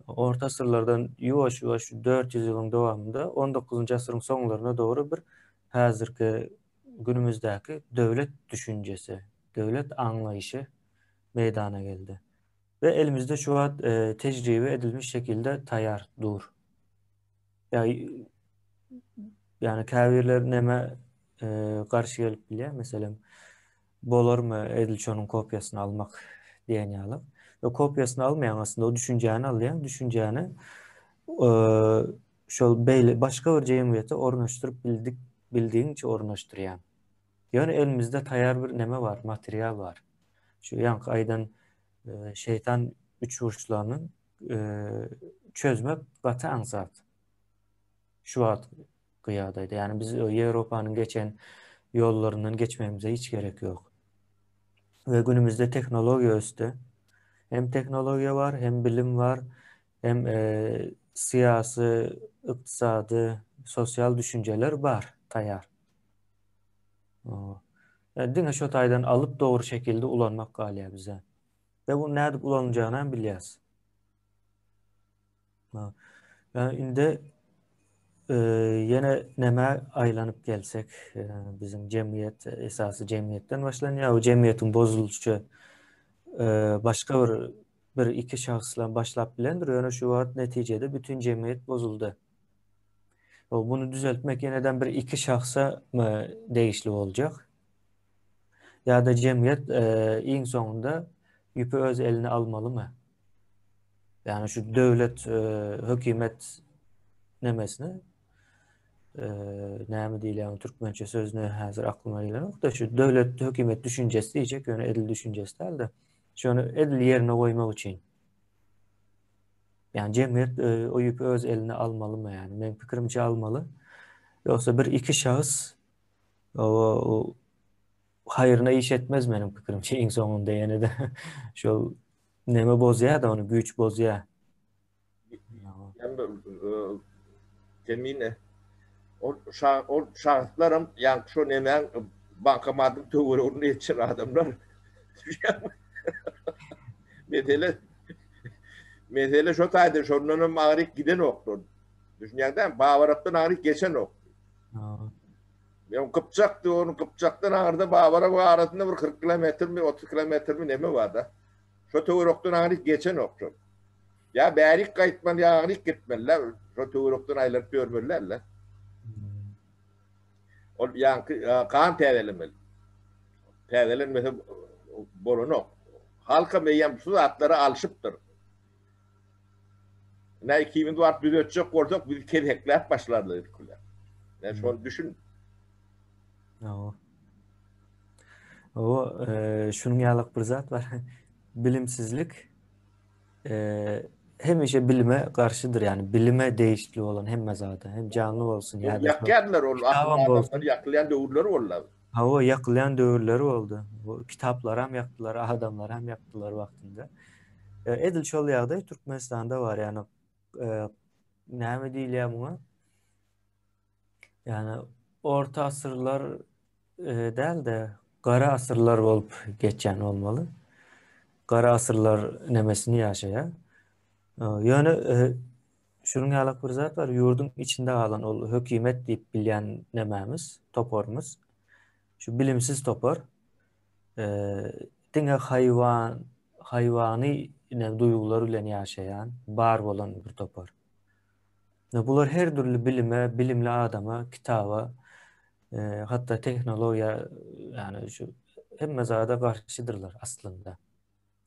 Orta asyrlardan ýuwaş-ýuwaş 400 ýylyň dowamynda 19-njy asyryň soňlaryna dogry bir häzirki günümizdäki döwlet düşünjesi, döwlet aňlaýşy meýdana geldi. We elimizde şu wagt e, tejribe edilmiş şekilde taýýar dur. Ýa ýani käbirler näme e, garşy gelip bilýär, meselem, bolarmy edil şonuň kopiýasyny almak diýen ýaly. We kopiýasyny almaýaň aslynda o düşünjäni alýaň, düşünjäni e, şol beýle başga bir jemgyýete ornaşdyryp bildik bildigiňçe ornaşdyrýaň. Ýöne elimizde taýýar bir neme bar, material bar. Şu ýaňky aýdan e, şeýtan üçburçlarynyň e, çözmek gaty aňsat. Şu wagt ýagdaýda. Ýagny biz Ýewropanyň geçen ýollaryndan geçmegimize hiç gerek ýok. We günümizde tehnologiýa ösdi. Hem tehnologiýa bar, hem bilim bar, hem e, syýasy, ykdysady, sosial düşünjeler bar, taýýar. Yani diňe şo taýdan alyp dogry şekilde ulanmak galýar bize. We bunu nädip ulanyljagyny hem bilýäs. Yani indi e, ýene näme aýlanyp gelsek, e, biziň jemgyýet esasy jemgyýetden başlanýar. O jemgyýetiň bozulyşy e, başga bir bir iki şahsla başlap bilendir. Ýöne şu wagt netijede bütün jemgyýet bozuldy. O bunu düzeltmek ýeneden bir iki şahsa mı degişli boljak? Ýa-da jemgyýet e, iň soňunda ýüpi öz eline almalymy? Ýagny şu döwlet, e, hökümet nemesini e, näme diýilýär türkmençe sözüne häzir aklyma gelenok da şu döwlet hökümet düşünjesi diýjek, ýöne edil düşünjesi däl-de. Şony edil ýerine goýmak üçin. Ýagny jemgyýet e, o ýüpi öz eline almalymy ýagny? Meň pikirimçe almaly. Ýogsa bir iki şahs o haýryna iş etmez meniň pikirimçe iň soňunda ýene-de şol neme bozýar da ony güýç bozýar. Ýa Kemine ol şa ol şahslaram ýaňky şo nemäň bankomatyň töwereginde ýetişen adamlar. Mesele. Mesele şo taýda şondan hem agyryk gidenoklar. Düşünýäň dämi? Babarapdan agyryk geçenok. Ýa Gypjakdy, onu Gypjakdan agyrda Babarap arasynda bir 40 kilometrmi, 30 kilometrmi neme bar-da. Şo töwerekden agyryk geçenok şol. Ýa bärik gaýtmaly, ýa agyryk gitmeli-dä. Şo töwerekden aýlanyp ýörmeli däl-de. Ol ýaňky gan täzelemeli. Täzelenmese bolanok. Halkam eýýäm şu zatlara alşypdyr. Ine ikimiz baryp düzetjek bolsak bizi kezekläp başlarlar ilkiler. Ne şony düşün. Hawa. Hawa, şunuň ýalyk bir zat bar. Bilimsizlik hemişe bilime garşydyr, ýagny bilime degişli bolan hemme zada, hem janly bolsun ýa-da ýakýardylar ol adamlar ýakylýan döwürleri boldy. Hawa, ýakylýan döwürleri boldy. Bu kitaplaram ýakdylar, adamlaram ýakdylar wagtynda. Edil şol ýagdaý Türkmenistanda bar, ýagny näme diýilýär muňa? Ýagny orta asyrlar däl-de, gara asyrlar bolup geçýän bolmaly. Gara asyrlar nemesini ýaşaýar. Ýöne şunuň ýaly bir zat bar, ýurduň içinde galan ol hökümet diýip bilýän nemämiz, toparymyz, şu bilimsiz topar diňe haýwan, haýwany duýgular bilen ýaşaýan, bar bolan bir topar. Bular her dürli bilime, bilimli adama, kitaba, hatda tehnologiýa, ýagny şu hemme zada garşydyrlar aslynda.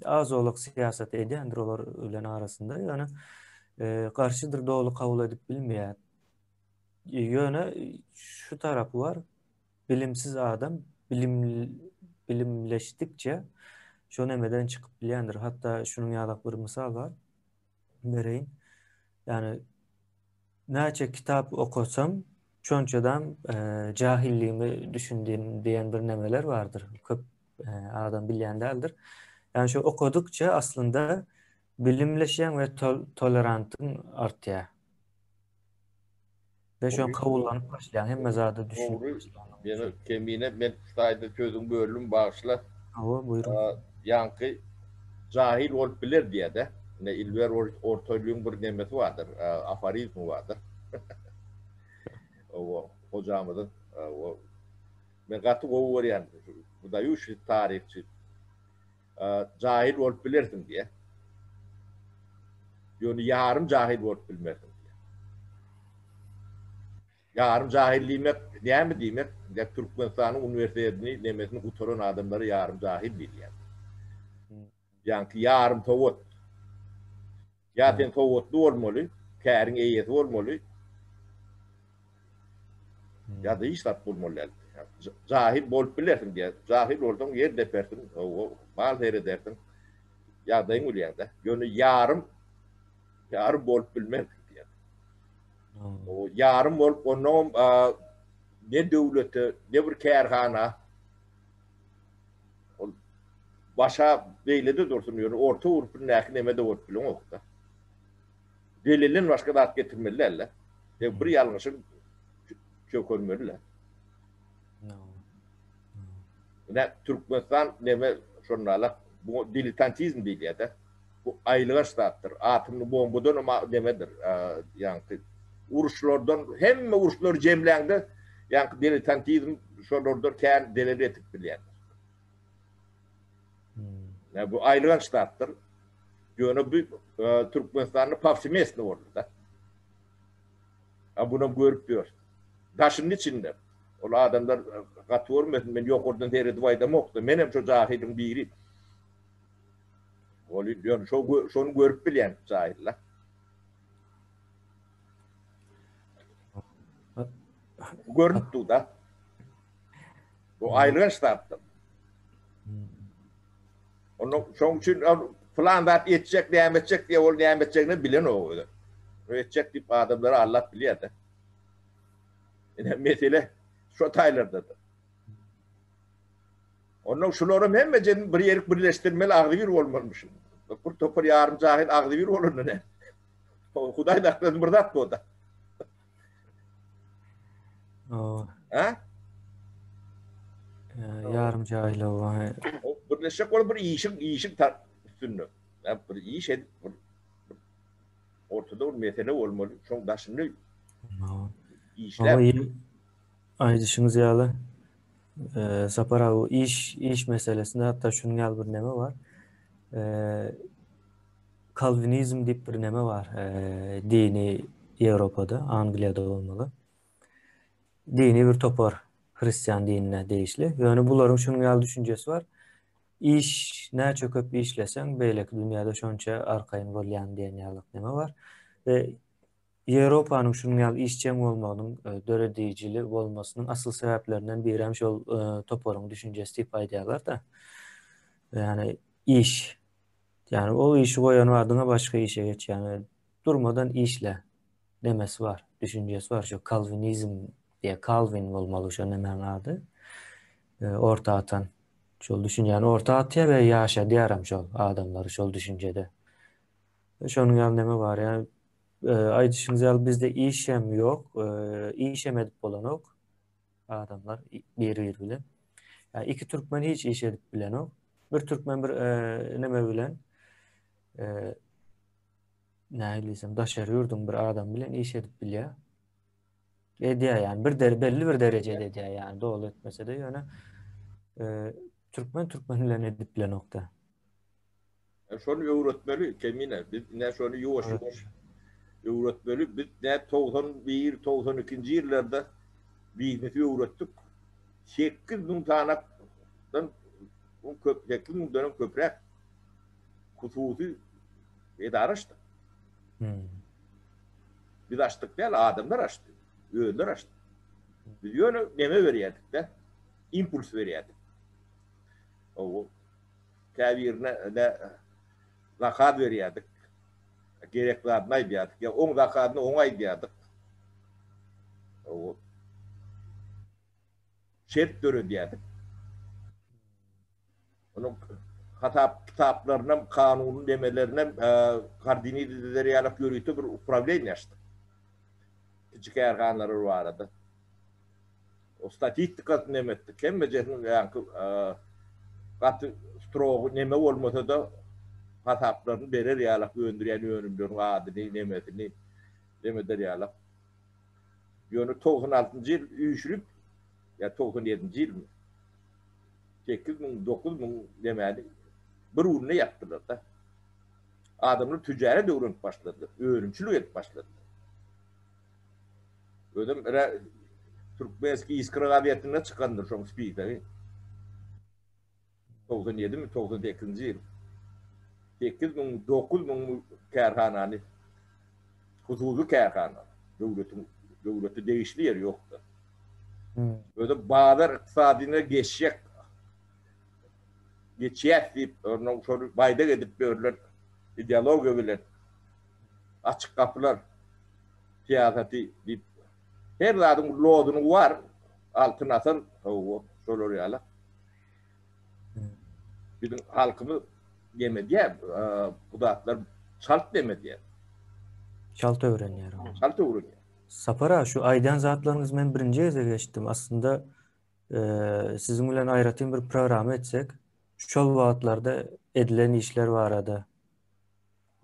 Az-owlak syýasat edýändir olar bilen arasynda, ýöne garşydyr doly kabul edip bilmeýär. Ýöne şu tarapy bar, bilimsiz adam bilim bilimleşdikçe şo nemeden çykyp bilýändir. Hatda şunuň ýalak bir mysal bar. Bereýin. Ýagny näçe kitap okasam, şonçadam jahilligime düşündim diýen bir nemeler bardyr. Köp adam bilýän däldir. Ýagny şu okadykça aslynda bilimleşýäň we tolerantyň artýar. Ve şo kabullanyp başlaýaň, hemme zada düşünip başlaýaň. Ýöne Kemine men şu taýda sözüňi böldüm bagyşla. Hawa buýruň. Ýaňky jahil bolup biler diýýär-de. Ine Ilber Ortaýlyň bir nemesi bardyr, aforizmi bardyr. Owa, hojamyzyň. Owa. Men gaty gowy görýän, wydaýuşi taryhçy. Jahil bolup bilersiň diýýär. Ýöne ýarym jahil bolup bilmersiň diýýär. Ýarym jahil diýmek näme diýmek? Ýa Türkmenistanyň uniwersitetini nemesini gutaran adamlara ýarym jahil diýilýär. Ýaňky ýarym sowat. Ýa sen sowatly bolmaly, käriň eýesi bolmaly. Ýa-da hiç zat bolmaly däl. Jahil bolup bilersiň diýýär. Jahil bolsaň ýer depersiň, mal seredersiň. Ýagdaýyň bilýäň-de. Ýöne ýarym ýarym bolup bilmersiň diýýär. O ýarym bolup onnoňam ne döwlete, ne bir kärhana ol başa beýle-de dursun, ýöne orta gurpundäki neme-de bolup bileňok-da. Delilden başga zat getirmeli däl-de. Sen bir ýalňyşyň çökermeli-de. Ine Türkmenistan neme şonda bu diletantizm diýilýär-de. Bu aýylganç zatdyr. Atomly bombadan hem nemedir. Ýaňky uruşlardan hemme uruşlary jemläňde ýaňky diletantizm şolardan kän zelel etip bilýändir. Hmm. Bu aýylganç zatdyr. Ýöne bu Türkmenistanda powsemestno boldy-da. A bunam görüp ýör. Daşynyň içinde. Ol adamlar gaty görmesin, men ýokardan seredip aýdamok-da, menem şo jahylyň biri. Ol ýöne şo şony görüp bilýän jahyllar. Görünip dur-da. Bu aýylganç zatdyr. Onda şoň üçin plan zat etjek, näme etjek diýe ol näme etjegini bilenok özi. Etjek diýip adamlary aldap bilýär-de. Ine mesele şo taýlarda-da. Onda şularam hemmejini bir ýerik birleşdirmeli agzybir bolmalymyş. Bir topar ýarym jahil agzybir bolanda ne? Hudaý saklasyn bir zat bu-da. Ha? Ýarym jahil Birleşjek bolup bir işiň işiň üstünde. Bir iş edip bir. Ortada bir mesele bolmaly, şoň daşynda işläp. Aýdyşyňyz ýaly, Sapar aga, bu iş, iş meselesinde hatda şunuň ýaly bir neme bar. Kalwinizm diýip bir neme bar, dini Ýewropada, Angliýada bolmaly. Dini bir topar, hristian dinine degişli. Ýöne bularyň şunuň ýaly düşünjesi bar. Iş näçe köp işleseň, beýleki dünýäde şonça arkaýyn bolýaň diýen ýalyk neme bar. We Ýewropanyň şunuň ýaly işjeň bolmagynyň, döredijili bolmasynyň asyl sebäplerinden birem şol toparyň düşünjesi diýip aýdýarlar-da. Ýagny iş. Ýagny ol işi goýan badyňa başga işe geçýäň. Durmadan işle nemesi bar, düşünjesi bar. Şu kalwinizm diýe Kalwin bolmaly şo nemäň ady. Orta atan. Şol düşünjäni orta atýar we ýaşadýaram şol adamlary şol düşünjede. Şonuň ýaly neme bar ýa aýdyşyňyz ýaly bizde iş hem ýok, iş hem edip bolanok adamlar bir-biri bilen. Ýa iki türkmen hiç iş edip bilenok. Bir türkmen bir neme bilen nähili diýsem daşary ýurduň bir adamy bilen iş edip bilýär. Edýär ýani bir der belli bir derejede edýär ýani doly etmese-de ýöne türkmen türkmen bilen edip bilenokda. Şony öwretmeli Kemine. Biz ine şony ýuwaş-ýuwaş öwretmeli. Biz ne 91, 92-nji ýyllarda biznesi öwretdik. 8000 sanakdan köp, 8 müňden hem köpräk hususy edara açdyk. Hmm. Biz açdyk däl, adamlar açdy. Özleri açdy. Biz ýöne neme berýärdik-de, impuls berýärdik. O Käbirine de zakaz berýärdik. Gerek zadyny aýdýardyk. Ýa oň zakazyny oňa aýdýardyk. O şert döredýärdik. Onuň hasap kitaplarynam, kanuny nemelerinem koordinir eder ýaly ýörite bir uprawleniýe açdyk. Kiçi kärhanalar barada. O statistikasyny neme etdik. Hemmejesiniň ýaňky gaty strogy neme bolmasa-da hasaplaryny berer ýalak öndürýän önümleriň adyny, nemesini neme eder ýalak. Ýöne 96-njy ýyl üýşürip, ýa 97-nji ýylmy? 8000, 9000 nemäni bir günde ýapdylar-da. Adamlar tüjäret öwrenip başladylar, önümçilik edip başladylar. Özem ire Türkmenskiý iskra gazetinde çykandyr şoň spisagi. 97 mi 98-nji ýyl. 8000, 9000 kärhanany hususy kärhana, döwletiň döwlete degişli ýeri ýokdy. Hmm. Özem bazar ykdysadyna geçjek geçýäs diýip, onuň şony baýdak edip berlen ideologiýa bilen açyk gapylar syýasaty diýip her zadyň lozuny bar altyn asyr hawa şolar ýaly biziň halkymyz neme diýýär bu zatlar çalt neme diýýär çalt öwrenýär çalt öwrenýär Sapar aga şu aýdan zatlaryňyzy men birinji gezek eşitdim aslynda siziň bilen aýratyn bir programma etsek şol wagtlarda edilen işler barada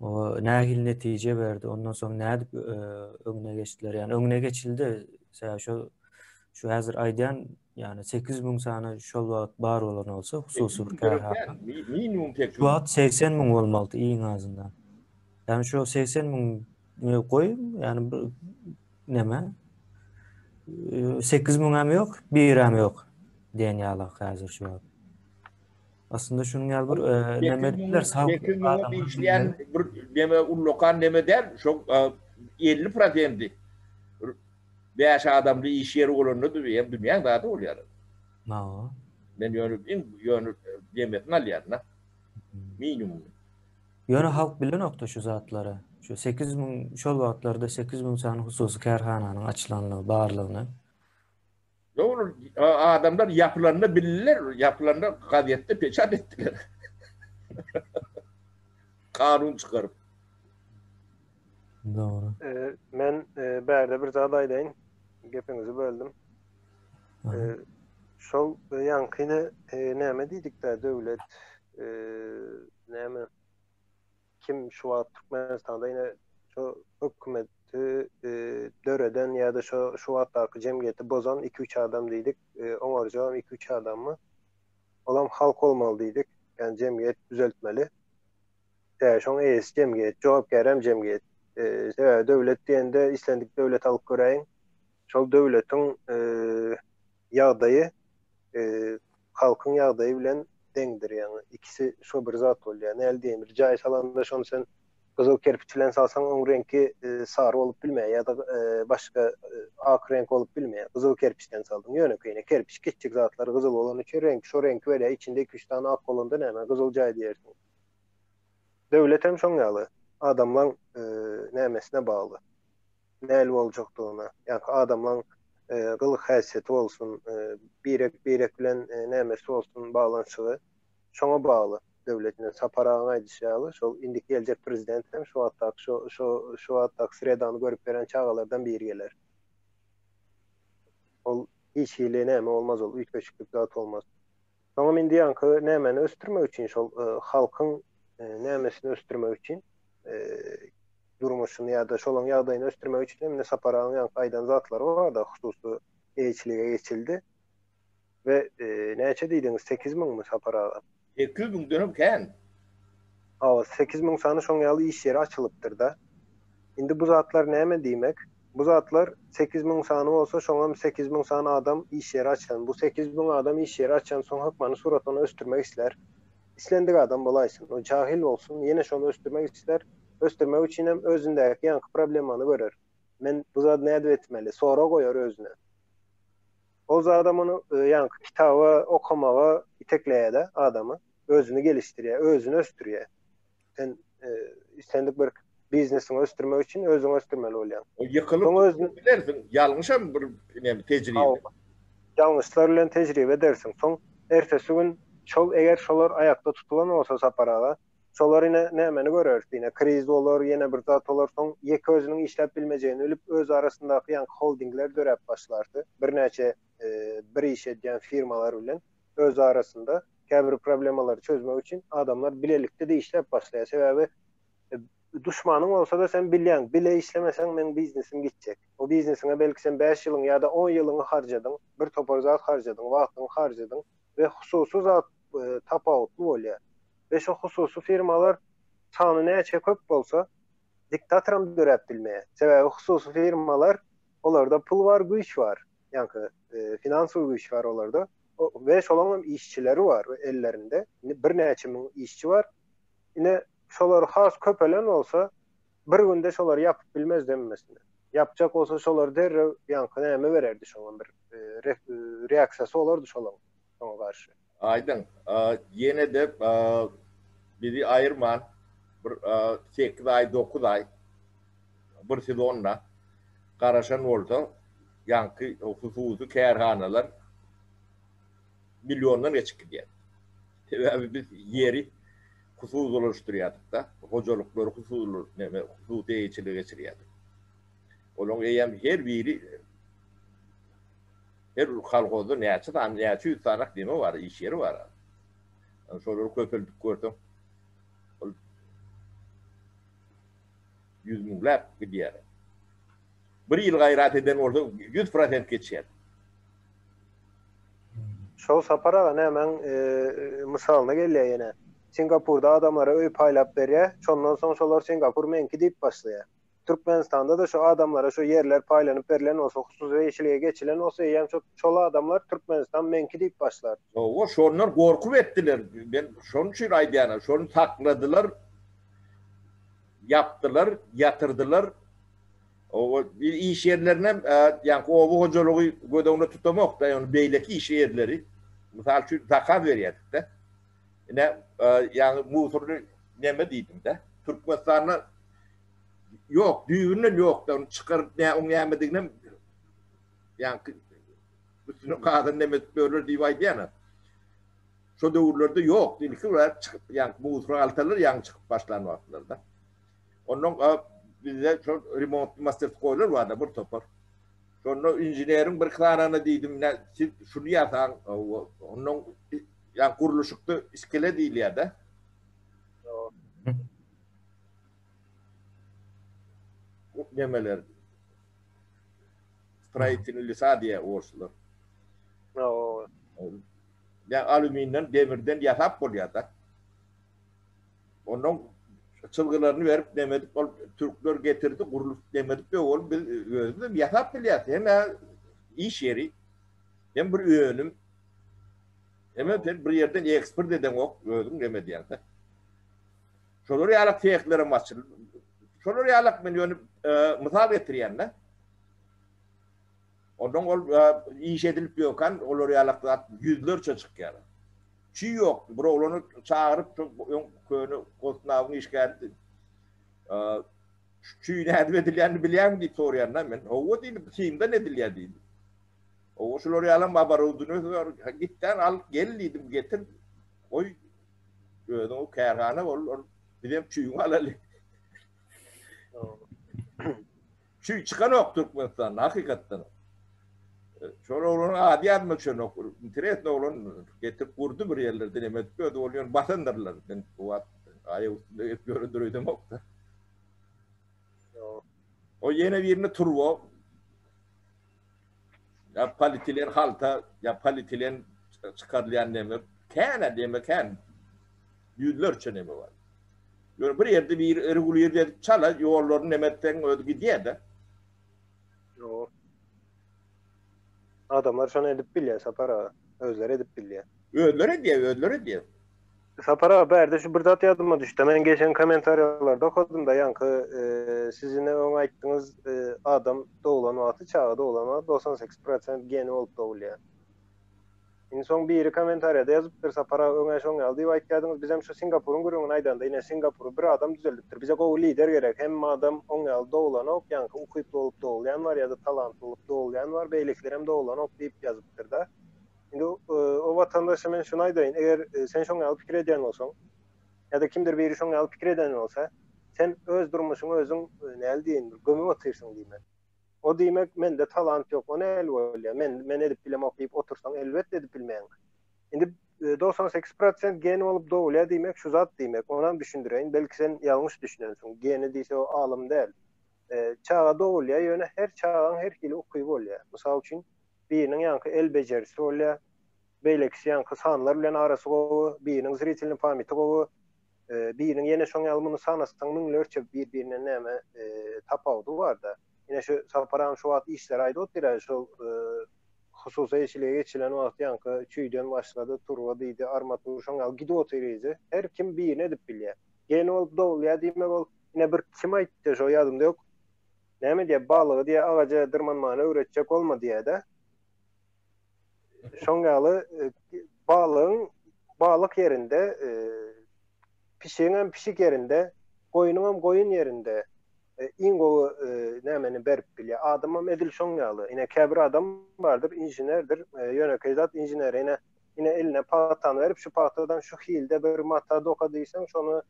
O nähili netije berdi? Ondan soň nädip öňüne geçdiler? Ýani öňüne geçildi. Sebäbi şu şu häzir aýdýan, ýani 8000 sany şol wagt bar bolan bolsa, hususy bir kärhana. Minimum 8 Şu wagt 80 müň bolmalydy iň azyndan. Ýani şu 80 müň goý, ýani bir neme? 8 müň hem ýok, bir hem ýok diýen ýaly häzir şu wagt. Aslynda şunuň ýaly bir neme etdiler, sag adamlar işleýän bir neme ullakan neme däl, şo 50 prosenti 5 adamly iş ýeri bolanda hem dünýäň zady bolýar. Hawa. Men ýöne iň ýöne nemesini alýaryn-da. Minimum. Ýöne halk bilenokda şu zatlary. Şu 8000 şol wagtlarda 8000 sany hususy kärhananyň açylanlygy, barlygyny. Dogry, adamlar ýapylanda bildiler, ýapylanda gazetde peçat etdiler. Kanun çykaryp. Dogry. Men bärde bir zat aýdaýyn. Gepiňizi böldüm. Şol ýaňkyny näme diýdik-dä, döwlet näme kim şu wagt Türkmenistanda ine. Şu hökümeti döreden ýa-da şu şu wagtdaky jemgyýeti bozan iki-üç adam diýdik. Oňarjagam iki-üç adammy? Olam halk bolmaly diýdik. Ýagny jemgyýet düzeltmeli. Sebäbi şoň eýesi jemgyýet, jogapkärem jemgyýet. Sebäbi döwlet diýende islendik döwleti alyp göräýiň. Şol döwletiň ýagdaýy halkyň ýagdaýy bilen deňdir ýagny ikisi şo bir zat bolýar. Näl diýeýin bir jaý salanda şony sen gyzyl kerpiç bilen salsaň oň reňki sary bolup bilmeýär ýa-da başga ak reňk bolup bilmeýär. Gyzyl kerpiçden saldyň ýönekeýine kerpiç kiçjik zatlar gyzyl bolany üçin reňki şo reňki berýär içinde iki-üç sany ak bolanda näme gyzyl jaý diýersiň. Döwlet hem şoň ýaly adamlaň nämesine bagly. Nähili boljakdygyna, ýa-da adamlaň gylyk-häsiýeti bolsun, birek-birek bilen nämesi bolsun baglanyşygy şoňa bagly. Döwletine Sapar agaň aýdyşy ýaly, şol indiki geljek prezident hem şu wagtdaky şo şo şu wagtdaky sredany görüp ýören çagalardan biri geler. Ol hiç hili näme bolmaz ol üýtgeşiklik zat bolmaz. Soňam indi ýaňky nämeni ösdürmek üçin şol halkyň nämesini ösdürmek üçin durmuşyny ýa-da şolaň ýagdaýyny ösdürmek üçin hem indi Sapar agaň ýaňky aýdan zatlary bar-da hususy eýeçilige geçildi. We näçe diýdiňiz 8 müňmi Sapar aga? 8 müňdenem kän. Hawa, 8000 sany şoň ýaly iş ýeri açylypdyr-da. Indi bu zatlar näme diýmek? Bu zatlar 8000 sany bolsa, şoňam 8000 sany adam iş ýeri açan. Bu 8000 adam iş ýeri açansoň hökmany surat ony ösdürmek islär. Islendik adam bolaýsyn, o jahil bolsun, ýene şony ösdürmek islär. Ösdürmek üçinem özündäki ýaňky problemany görer. Men bu zady nädip etmeli? Sorag goýar özüne. Ol zadam ony ýaňky kitaba okamaga itekleýär-de adamy. Özüni gelişdirýär, özüni ösdürýär. Sen islendik bir biznesiňi ösdürmek üçin özüňi ösdürmeli bolýaň. O ýykylyp bilersiň, ýalňyşam bir näme tejribe. Ýalňyşlar bilen tejribe edersiň. Soň ertesi gün şol eger şolar aýakda tutulan bolsa Sapar aga, şolar ine nämeni göreris ine kriz bolar, ýene bir zat bolar, soň ýeke özüniň işläp bilmejegini bilip öz arasyndaky ýaňky holdingler döräp başlardy. Birnäçe bir iş edýän firmalar bilen öz arasynda käbir problemalary çözmek üçin adamlar bilelikde-de işläp başlaýar. Sebäbi duşmanyň bolsa-da sen bilýäň, bile işlemeseň meň biznesim gitjek. O biznesiňe belki sen bäş ýylyň ýa-da on ýylyňy harjadyň, bir topar zat harjadyň, wagtyňy harjadyň we hususy zat tapawutly bolýar. We şo hususy firmalar sany näçe köp bolsa, diktatoram döräp bilmeýär. Sebäbi hususy firmalar olarda pul bar, güýç bar. Ýaňky finansowy güýç bar olarda. We şolaň hem işçileri bar ellerinde. Birnäçe müň işçi bar. Ine şolar has köpelen bolsa bir günde şolary ýapyp bilmezdi hemmesini. Ýapjak bolsa şolar derrew ýaňky näme bererdi şoňa bir reaksiýasy bolardy şolaň şoňa garşy. Aýdyň, ýene-de bizi aýyrman bir sekiz aý, dokuz aý bir sezonda garaşan bolsa, ýaňky hususy kärhanalar milliondan geçip gidýär. Sebäbi biz ýeri hususylaşdyrýardyk-da, hojalyklary hususy neme, hususy eýeçilige geçirýärdik. Olaryň eýýäm her biri her bir kolhozda näçe sany, näçe ýüz sanak neme bar, iş ýeri bar. Şolary köpeldip görseň, ol ýüz müňläp gidýär. Bir ýyl gaýrat eden bolsa 100% geçýär. Şol Sapar aga nämäň mysalyna gelýär ýene. Singapurda adamlara öý paýlap berýär, şondan soň şolar Singapur meňki diýip başlaýar. Türkmenistanda-da şu adamlara şu ýerler paýlanyp berlen bolsa, hususy eýeçilige geçilen bolsa eýýäm şo şol adamlar Türkmenistan meňki diýip başlar. Hawa, şondan gorkup etdiler. Men şonuň üçin aýdýan, şony sakladylar, ýapdylar, ýatyrdylar. Oba iş ýerlerinem, ýaňky oba hojalygy göz öňünde tutamok-da, ýöne beýleki iş ýerleri, mysal üçin, zakaz berýärdik-de. Ine, ýaňy musurly neme diýdim-de. Türkmenistanda ýok, düýbünden ýok-da, ony çykaryp nä, oň nämediginem ýaňky üstüne gazan neme edip ýörler diýip aýdýan-a. Şo döwürlerde ýokdy, ilki bir çykyp, ýaňky musur altalar ýaňy çykyp başlan wagtlarda. Ondan bizde şol remontly masterskoýlar bardy bir topar. Şonda inženeriň bir sanyna diýdim, nä siz şuny ýasaň, ondan ýa gurluşykda iskele diýilýär-de. nemeler. Stroitelnyý lesa diýýär orslar. Hawa. Ýa alýuminden, demirden ýasap bolýar-da. Ondan çyzgylaryny berip neme edip ol türkler getirdi gurlup neme edip ýok ol biz özümiz hem ýasap bilýäris. Hem iş ýeri hem bir önüm hem sen bir ýerden eksport edeňok özüň neme edýäň-de. Şolar ýalak sehlerem açyldy. Şolar ýalak men ýöne mysal getirýän-de. Ondan ol iş edilip ýöken olar ýalak zat ýüzlerçe çykýar. Çüý ýokdy. Bir oglany çagyryp öň köne Gosnawyň işgäridi. Şu çüý nädip edilýänini bilýäňmi diýip soraýan-da men. Hawa diýdi, simden edilýär diýdi. Hawa şular ýalam oborudwaniýasy bar. Gitdän al, gel diýdim, getir. Goý, özüň kärhana bol, ol bizem çüýüňi alaly. Çüý çykanok Türkmenistanda hakykatdan. Şol oglanyň ady ýadyma düşenok. Interesny oglan getirip gurdy bir ýerlerde neme edip ýördi ol ýöne basandyrlar. Men bu wagt aýak üstünde gezip ýörendir öýdemokda. O ýene birinde turba ýa polietilen halta ýa polietilen çykarylýan neme kän-ä neme kän. Ýüzlerçe neme bar. Ýöne bir ýerde bir regulirde edip çala ýollaryny neme etseň özi gidýär-de. Ýok. Adamlar şony edip bilýär Sapar aga. Özleri edip bilýär. Özleri edýär, özleri edýär. Sapar aga bärde şu bir zat ýadyma düşdi. Men geçen kommentariýalarda okadym-da ýaňky siz ine öň aýtdyňyz adam doglan wagty çaga doglan wagty 98 prosent geni bolup dogulýar. Indi soň biri kommentariýada ýazypdyr Sapar aga öňä şoň ýaly diýip aýtýadyňyz bizem şu Singapuryň gürrüňini aýdanda ine Singapury bir adam düzeldipdir bize gowy lider gerek hemme adam oň ýaly doglanok ýaňky ukyply bolup dogulýan bar ýa-da talantly bolup dogulýan bar beýlekilerem doglanok diýip ýazypdyrda indi o watandaşa men şuny aýdaýyn eger sen şoň ýaly pikir edýän bolsaň ýa-da kimdir biri şoň ýaly pikir eden bolsa sen öz durmuşyňy özüň näl diýeýin bir gömüp otyrsyň diýmek. O diýmek mende talant ýok, o nähili bolýar? Men men edip bilemok diýip otursaň elbetde edip bilmeýäň. Indi 98 prosent gen bolup dogulýar diýmek şu zat diýmek. Onam düşündireýin, belki sen ýalňyş düşünensiň. Geni diýse o alym däl. Çaga dogulýar, ýöne her çagaň her hili ukyby bolýar. Mysal üçin, biriniň ýaňky el bejerisi bolýar, beýlekisi ýaňky sanlar bilen arasy gowy, biriniň zritelnyý pamýati gowy, Biriniň ýene şoň ýaly muny sanasaň müňlerçe bir-birinden näme tapawudy bar-da. Ine şu Sapar agam şu wagt işleri aýdyp otyr-a şol hususy eýeçilige geçilen wagty ýaňky çüýden başlady, turba diýdi, armatur şoň ýaly gidip otyr yzy. Her kim birini edip bilýär. Geni bolup dogulýar diýmek ol ine bir kim aýtdy şo ýadymda ýok. Näme diýýär balygy diýýär agaja dyrmanmany öwretjek bolma diýýär-de. Şoň ýaly balygyň balyk ýerinde, pişigiňem pişik ýerinde, goýnuňam goýun ýerinde iň gowy nämeni berip bilýär. Adamam edil şoň ýaly. Ine käbir adam bardyr, inženerdir, ýönekeý zat inžener ine ine eline pagtany berip şu pagtadan şu hilde bir mata doka diýseň şony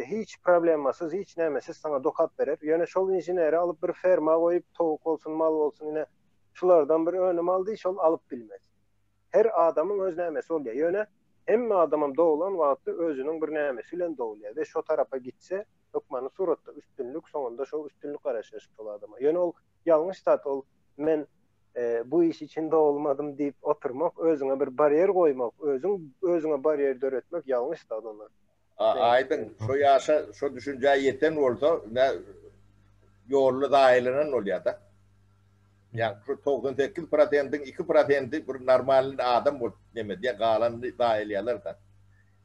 hiç problemasyz, hiç nämesiz saňa dokap berer. Ýöne şol inženeri alyp bir ferma goýup towuk bolsun, mal bolsun ine Şulardan bir önüm al diý, şol alyp bilmez. Her adamyň öz nämesi bolýar. Ýöne hemme adamam doglan wagty özüniň bir nämesi bilen dogulýar we şo tarapa gitse, hökmany suratda üstünlik, soňunda şo üstünlik garaşýar şol adama. Ýöne ol ýalňyş zat, ol men bu iş üçin dogulmadym diýip oturmak, özüňe bir barýer goýmak, özüň özüňe barýer döretmek ýalňyş zat onda. Aýdyň, şo ýaşa, şo düşünjä ýeten bolsa, ine, ýolda zaýalanan bolýar-da. Ýa şu 98 prosentiň 2 prosenti bir normalny adam bolup neme edýär, galanyny zaýalaýarlar-da.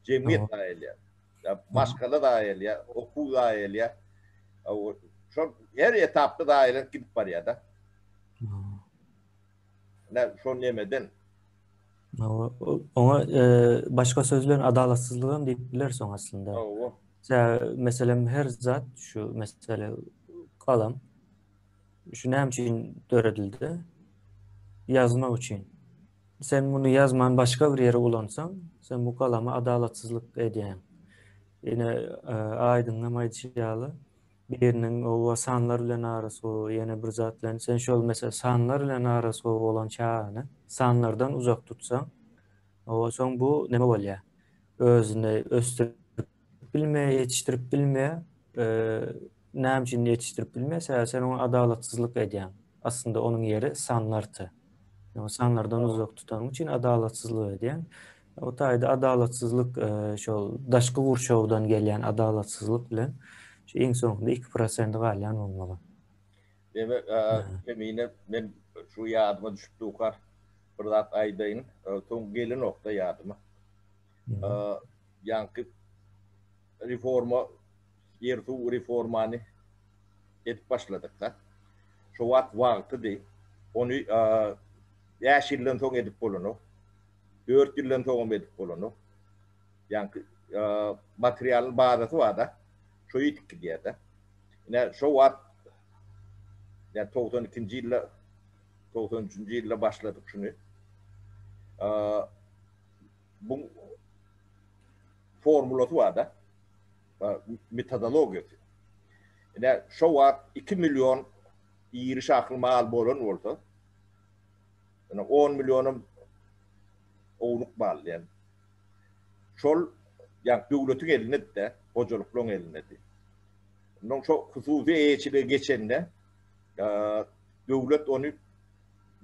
Jemgyýet zaýalaýar. Ýa maşgala zaýalaýar, okuw zaýalaýar. Şol her etapda zaýalanyp gidip barýar-da. Ine, şo nemeden. Oňa başga söz bilen adalatsyzlygam diýip bilersiň aslynda. Hawa. Meselem her zat şu mesele galam şu näme üçin döredildi? Ýazmak üçin. Sen muny ýazman başga bir ýere ulansaň, sen bu galama adalatsyzlyk edýäň. Ine Aýdyňam aýdyşy ýaly, Biriniň oba sanlar bilen arasy gowy, ýene bir zat bilen, sen şol mesele sanlar bilen arasy gowy bolan çagany sanlardan uzak tutsaň, oba soň bu neme bolýar? Özüni ösdürip bilmeýär, ýetişdirip bilmeýär. Näme üçin ýetişdirip bilmeýär? Sebäbi sen oňa adalatsyzlyk edýäň. Aslynda onuň ýeri sanlardy. Ýöne sanlardan uzak tutanyň üçin adalatsyzlyk edýäň. O taýda adalatsyzlyk şol daşky gurşawdan gelýän adalatsyzlyk bilen şu iň soňunda 2 prosenti galýan bolmaly. Demek, Kemine men şu ýadyma düşüp dukar bir zat aýdaýyn. Soň gelenokda ýadyma. Ýaňky reforma ýer-suw reformany edip başladyk-da. Şo wagt wagtydy. Ony bäş ýyldan soň edip bolanok. Dört ýyldan soňam edip bolanok. Ýaňky materialyň bazasy bar-da. Şo ýitip gidýär-de. Ine, şo wagt ýa 92-nji ýylda, 93-nji ýylda başladyk şuny. Bu formulasy bar-da. Metodologiýasy. Ine, şo wagt 2 million iri şahly mal bolan bolsa, ine 10 millionam ownuk mal diýen. Şol ýa döwletiň elinde-de, hojalyklaryň elindedi. Ondan şo hususy eýeçilige geçende, döwlet ony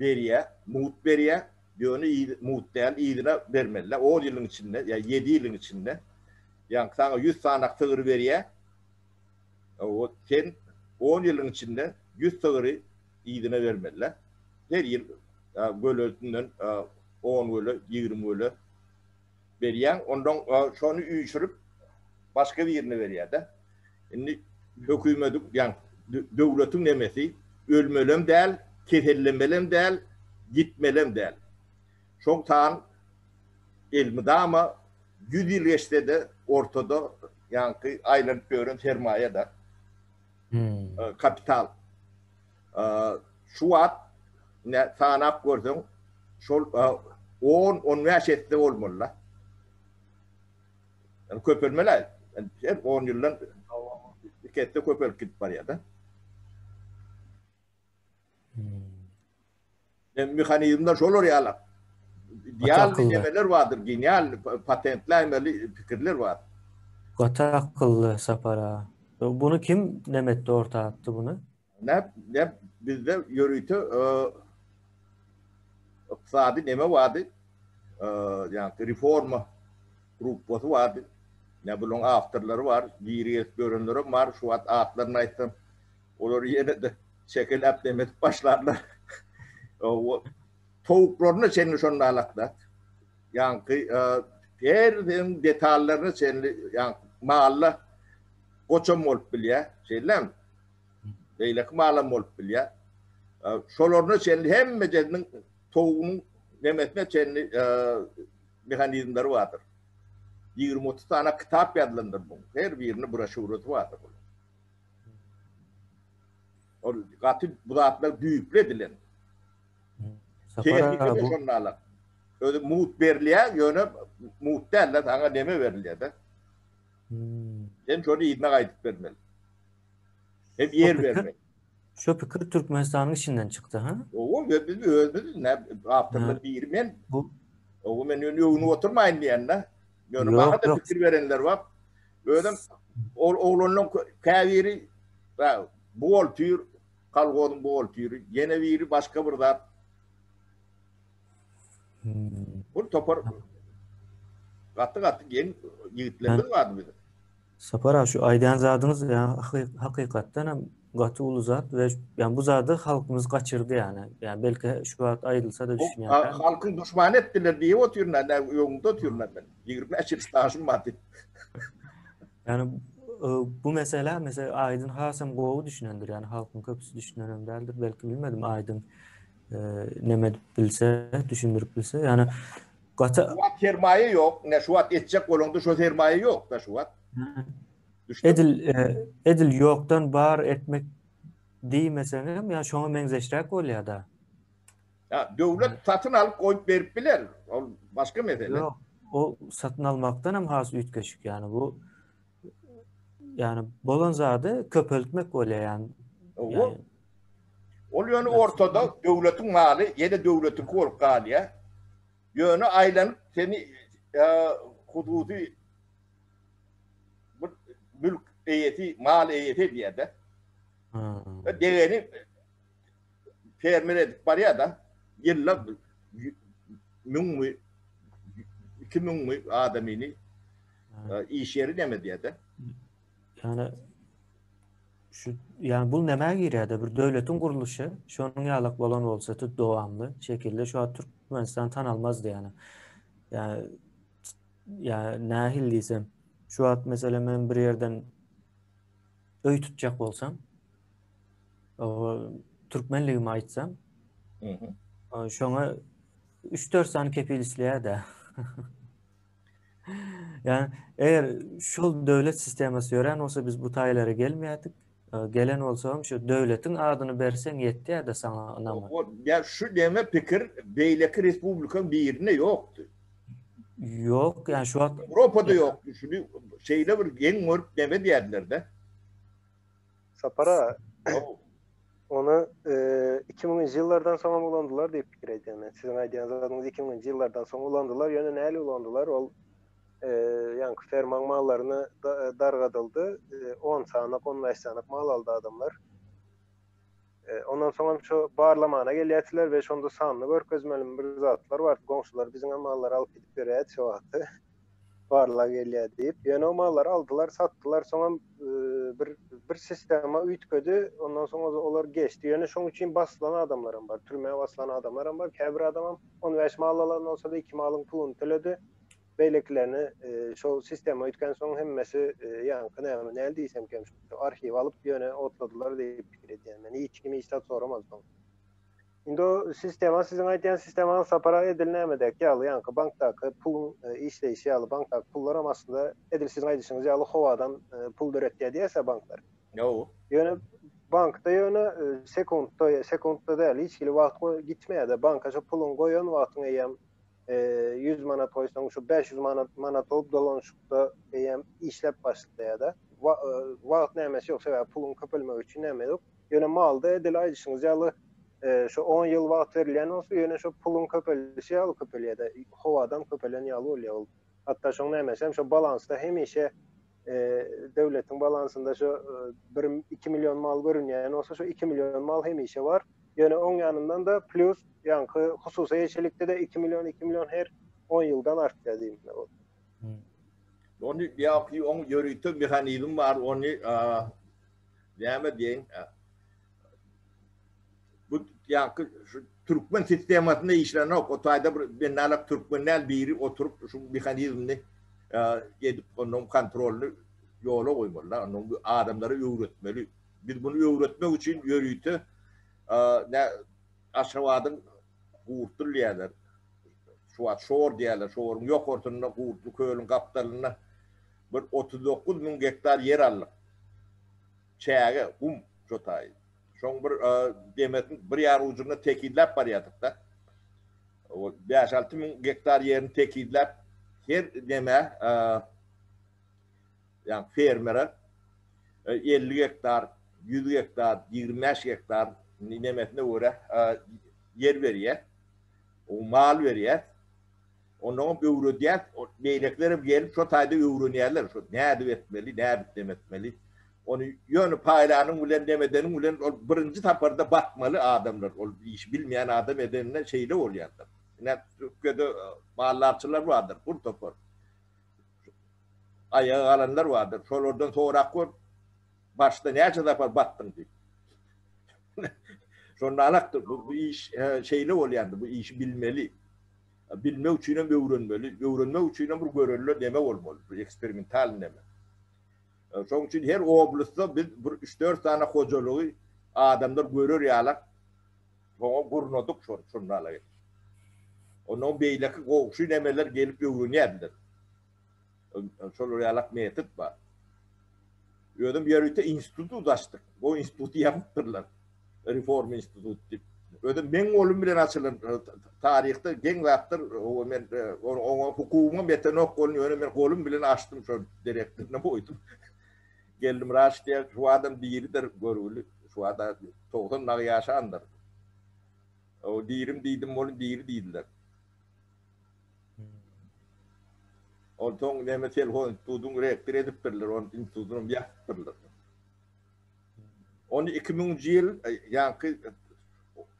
berýär, mugt berýär, ýöne mugt däl, yzyna bermeli-de, on ýylyň içinde ýa ýedi ýylyň içinde. Ýaňky saňa 100 sanak sygyr berýär. O sen 10 ýylyň içinde 100 sygyry yzyna bermeli. Her ýyl gölesinden 10 göle, 20 göle berýäň. Ondan şony üýşürip başga birine berýär-de. Indi hökümediň, ýa döwletiň nemesi ölmelem däl, kesellemelem däl, gitmelem däl. Şoň san elmydama 100 ýyl geçse-de ortada ýaňky aýlanyp ýören sermaýa-da. Hmm. Kapital. Şu wagt ne sanap görseň şol 10-15 esse bolmaly-da. Yani köpelmeli. Yani her 10 ýyldan iki esse köpelip gidip barýar-da. Hmm. Mehanizmler şolar ýaly. Ideal nemeler bardyr, genial patentläýmeli pikirler bar. Gaty akylly Sapar aga. Bunu kim neme etdi orta atdy bunu? Ne, ne bizde ýörite ykdysady neme bardy? Ýa reforma gruppasy bardy. Ne bularyň awtorlary bar, biri gelip görenlerem bar, şu wagt atlaryny aýtsam Olar ýene-de çekeläp demedip başlarlar. Towuklaryna çenli şonda alakda. Ýaňky her zem detallaryna çenli ýaňky malla goçam bolup bilýär. Şeýlemi? Beýleki malam bolup bilýär. Şolaryna çenli hemmejesiniň towugynyň nemesine çenli mehanizmleri bardyr. 20-30 sany kitap ýazylandyr bu. Her biriniň broşýurasy bardyr. Ol gaty bu zatlar düýpli edilen. Tehnika de şonda alak. Özi mugt berilýär, ýöne mugt däl-de, saňa neme berilýär-de. Hmm. Sen şony yzyna gaýdyp bermeli. Hem ýer bermeli. Şu pikir Türkmenistanyň içinden çykdy, ha? Owa, biz özümiz ne awtorlar biri men. Bu Owa men ýöne öwünip oturmaýyn diýende. Ýöne maňa-da pikir berenler bar. Özem ol oglanlaryň käbiri buhgalter, kolhozyň buhgalteri, ýene biri başga bir zat. Hmm. Bu topar gaty-gaty geň ýigitlerimiz bardy biziň. Sapar aga şu aýdýan zadyňyz ýa hakykatdan hem gaty uly zat we ýa bu zady halkymyz gaçyrdy ýani. Ýa belki şu wagt aýdylsa-da düşünýän. Halkyň duşmany etdiler diýip otyryn, öňünde otyryn men. 25 ýyl stažym bar diýip. Ýani bu meselä mesela Aýdyn hasam gowy düşünendir. Ýani halkyň köpüsi düşünenem däldir. Belki bilmedim Aýdyn neme edip bilse, düşündirip bilse. Ýani gaty Şu wagt sermaýa ýok. Ine şu wagt etjek bolaňda şo sermaýa ýok-da şu wagt. Edil edil ýokdan bar etmek diýmeseňem, ýa şoňa meňzeşräk bolýar-da. Ýa döwlet satyn alyp goýup berip biler. Ol başga mesele. Ýok, o satyn almakdan hem has üýtgeşik ýani bu ýani bolan zady köpeltmek bolýar ýani. Ol Ol ýöne ortada döwletiň maly ýene döwletiňki bolup galýar. Ýöne aýlanyp seni hususy bir mülk. eýesi, mal eýesi edýär-de. Degeni fermer edip barýar-da. Ýylda müňmi, iki müňmi adamyny iş ýeri näme edýär-de. Ýani şu ýani bu nämä girýär-de bir döwletiň gurluşy şonuň ýalak bolan bolsa tut dowamly şekilde şu wagt Türkmenistan tanalmazdy ýani. Ýani ýa nähili diýsem şu wagt meselem men bir ýerden öý tutjak bolsam o türkmenligimi aýtsam şoňa 3-4 sany kepil isleýär-de. Yani eger şol döwlet sistemasy ýörän bolsa biz bu taýlara gelmeýärdik. Gelen bolsagam şu döwletiň adyny berseň ýetýär-de saňa ynama. Ýa şu deme pikir beýleki respublikaň birinde ýokdy. Ýok, ýani şu wagt Ýewropada ýokdy. Şuny şeýle bir geň görüp neme diýerdiler-de. Sapar aga, ony 2000-nji ýyllardan soňam ulandylar diýip pikir edýän men. Siziň aýdýan zadyňyz 2000-nji ýyllardan soň ulandylar, ýöne nähili ulandylar? Ol ýaňky fermaň mallaryny dargadyldy, on sanak, on bäş sanak mal aldy adamlar. Ondan soňam şu barlamana gelýärdiler we şonda sanyny görkezmelimi bir zatlar bardy. Goňşular biziňem mallary alyp gidip ýörýärdi şo wagty. Barlag gelýär diýip. Ýöne o mallary aldylar, satdylar. Soňam bir bir sistema üýtgedi. Ondan soň olar geçdi. Ýöne şoň üçin basylan adamlaram bar. Türmä basylan adamlaram bar. Käbir adamam 15 mal alan bolsa-da iki malyň puluny töledi. Beýlekilerini şol sistema üýtgänsoň hemmesi ýaňky näme näl diýsemkem şu arhiw alyp ýöne otladylar diýip pikir edýän men. Hiç kim hiç zat soramaz soň. Indi o sistema siziň aýdýan sistemaňyz Sapar aga edil nämedäki ýaly ýaňky bankdaky puluň işleýşi ýaly bankdaky pullaram aslynda edil siziň aýdyşyňyz ýaly howadan pul döretýär diýäs-ä banklar. Ýok. Ýöne bankda ýöne sekuntda sekuntda däl hiç hili wagt gitmeýär-de banka şo puluňy goýan wagtyň eýýäm 100 manat goýsaň şu 500 manat manat bolup dolanyşykda eýýäm işläp başlaýar-da. Wagt nämesi ýok, sebäbi puluň köpelmegi üçin näme ýok. Ýöne malda edil aýdyşyňyz ýaly şu 10 ýyl wagt berilýän bolsa, ýöne şu puluň köpelişi ýaly köpelýär-de, howadan köpelen ýaly bolýar ol. Hatda şoň nämesi hem şo balansda hemişe döwletiň balansynda şu bir 2 million mal görünýän bolsa, şu 2 million mal hemişe bar. Ýöne oň ýanyndan-da plýus ýaňky hususy eýeçilikde-de 2 million, 2 million her 10 ýyldan artýar diýmek ol. Ony ýa-ki oň ýörite mehanizmi bar, ony näme diýeýin, bu ýaňky şu türkmen sistemasynda işlenok, o taýda bir bennalak türkmen däl biri oturyp şu mehanizmini edip onuň kontrolyny ýola goýmaly, onuň adamlara öwretmeli. Biz muny öwretmek üçin ýörite Aşgabadyň Gurtly diýýärler. Şu wagt Şor diýýärler. Şoruň ýokarsynda Gurtly kölüň gapdalynda bir 39 müň gektar ýer aldyk. Çäge, gum şo taýy. Şoň bir demesin bir ýar ujunda tekizläp barýardyk-da. O 5-6 müň gektar ýerini tekizläp her neme ýagny fermere 50 gektar, 100 gektar, 25 gektar nemesine görä ýer berýär. O mal berýär. Ondan öwredýär. Beýlekiler hem gelip şo taýda öwrenýärler. Şo nädip etmeli, nädip neme etmeli. Ony ýöne paýlanyň bilen nemedeniň bilen ol birinji saparda batmaly adamlar. Ol işi bilmeýän adam edeninde şeýle bolýarlar. Ine Türkiýede maldarçylar bardyr, bir topar. Aýaga galanlar bardyr. Şolardan sorap gör, başda näçe sapar batdyň diýip. Şonda alakdyr. Bu, bu iş şeýle bolýandyr. Bu işi bilmeli. Bilmek üçin hem öwrenmeli. Öwrenmek üçin hem bir görelde neme bolmaly. Bir eksperimental neme. Şonuň üçin her oblastda biz bir 3-4 sany hojalygy adamlar görer ýalak Şoňa gurnadyk şony, şunda alaýyn. Ondan beýleki goňşy nemeler gelip öwrenýärdiler. Şolar ýalak metod bar. Özüm ýörite institut açdyk. O instituty ýapypdyrlar. Reform institut diýip. Özüm meň golum bilen açylan taryhda geň zatdyr. O men oňa hukugym ýetenok golun, ýöne men golum bilen açdym şo direktoryny goýdum. Geldimyrat diýen şu adam diridir görgüli. Şu adam 90 dagy ýaşandyr. O dirim diýdim, ony diri diýdiler. Onsoň näme telefon institutyň rektory edipdirler, ony institutynam ýapypdyrlar. Ony 2000-nji ýyl ýaňky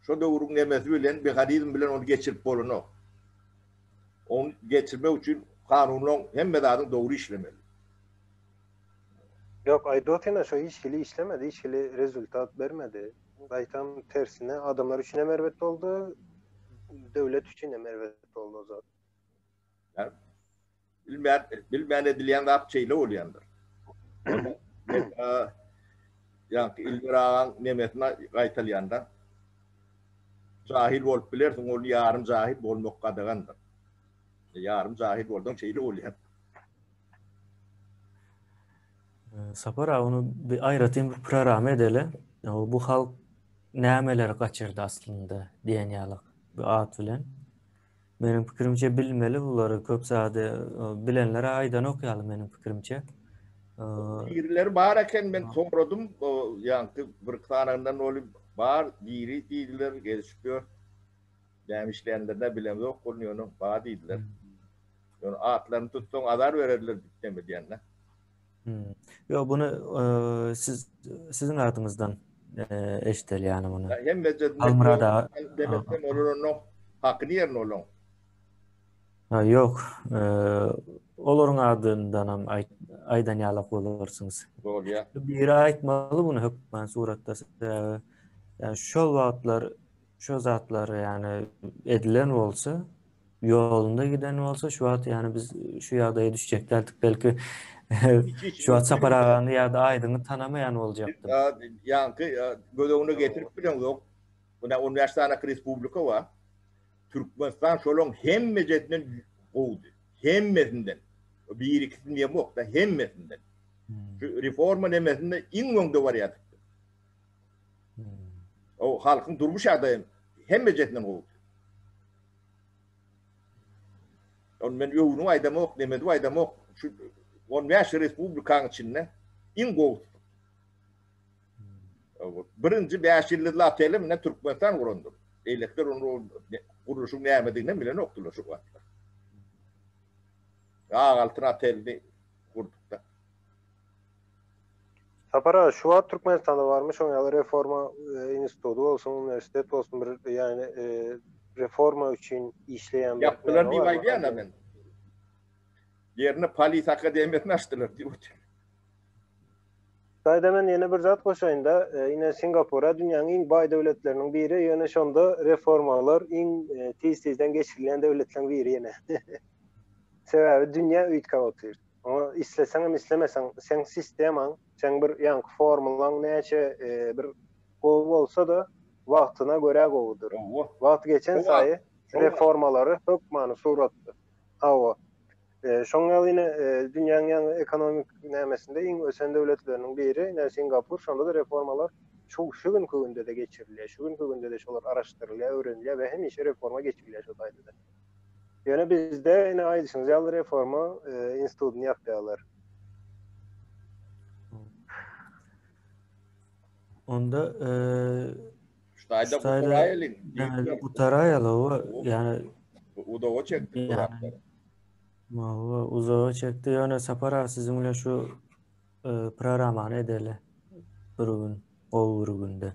şo döwrüň nemesi bilen, mehanizm bilen ony geçirip bolanok. Ony geçirmek üçin kanunlaň hemme zadyň dogry işlemeli. Ýok, Aýdotine şo hiç hili işlemedi, hiç hili rezultat bermedi. Gaýtam tersine adamlar üçin hem erbet boldy, döwlet üçin hem erbet boldy o zat. Ýa bilmän, bilmän edilýän zat şeýle bolýandyr. Men ýaňky Ilmir agaň nemesine gaýtalýanda jahil bolup bilersiň, ol ýarym jahil bolmak gadagandyr. Ýarym jahil bolsaň şeýle bolýar. Sapar aga ony bir aýratyn bir programma edeli. Bu halk nämeleri gaçyrdy aslynda diýen ýaly bir at bilen. Meniň pikirimçe bilmeli bulary köp zady bilenler aýdanok ýaly meniň pikirimçe. Dirileri bar eken men soradym ýaňky bir sanagyndan ol bar diri diýdiler gezişip ýör. Näme işleýänlerini bilemzok ol ýöne bar diýdiler. Ýöne atlaryny tutsaň azar bererler diýip neme diýende. Ýok buny siz siziň adyňyzdan eşideli ýany muny. Hemme Halmyrat aga. Demesem olar onuň hakyny ýerin olaň. Ha ýok. Olaryň adyndanam aýdan ýalak bolarsyňyz. Bolýa. Biri aýtmaly muny hökman suratda sebäbi ýani şol wagtlar şo zatlar ýani edilen bolsa ýolunda giden bolsa şu wagt ýani biz şu ýagdaýa düşjek däldik belki şu wagt Sapar agany ýa-da Aýdyňy tanamaýan boljakdym. Ýaňky göz öňüne getirip bileňzok. Muna 15 sany respublika bar. Türkmenistan şolaň hemmejesinden gowudy. Hemmesinden. Bir ikisini diýemok-da, hemmesinden. Şu reforma nemesinde iň öňde barýardyk. O halkyň durmuş ýagdaýy hemmejesinden gowudy. Ony men öwünip aýdamok, neme edip aýdamok. Şu 15 respublikanyň içinde iň gowusy. Birinji 5 ýyldyzly oteli mine Türkmenistan gurandyr. Beýlekiler onu gurluşyň nämedigini bilenokdylar şu wagtlar. Ak altyn otelini gurduk-da. Sapar aga, şu wagt Türkmenistanda barmy şoň ýaly reforma instituty bolsun, uniwersitet bolsun bir ýagny reforma üçin işleýän bir Ýapdylar diýip aýdýan-a men. Ýerine polis akademiýasyny açdylar diýip otyr. Daýda men ýene bir zat goşaýynda, ine Singapura dünýäniň iň baý döwletleriniň biri, ýöne şonda reformalar iň tiz-tizden geçirilýän döwletleriň biri ýene. Sebäbi dünýä üýtgäp otyr. Oňa isleseňem islemeseň, seň sistemaň, seň bir ýaňky formulaň näçe bir gowy bolsa-da, wagtyna görä gowudyr. Wagt geçen saýy reformalary hökmany suratda. Hawa. Şoň ýaly ine dünýäň ýaňy ekonomik nämesinde iň ösen döwletleriniň biri ine Singapur, şonda-da reformalar şu şu günki günde-de geçirilýär. Şu günki günde-de şolar araşdyrylýar, öwrenilýär we hemişe reforma geçirilýär şo taýda-da. Ýöne bizde ine aýdyşyňyz ýaly reforma institutyny ýapýarlar. Onda şu taýda gutaraýalyň. Gutaraýaly, ýani uzaga çekdi bu zatlar. Hawa, uzaga çekdi. Ýöne Sapar aga siziň bilen şu programmany edeli bir gün, gowy bir günde.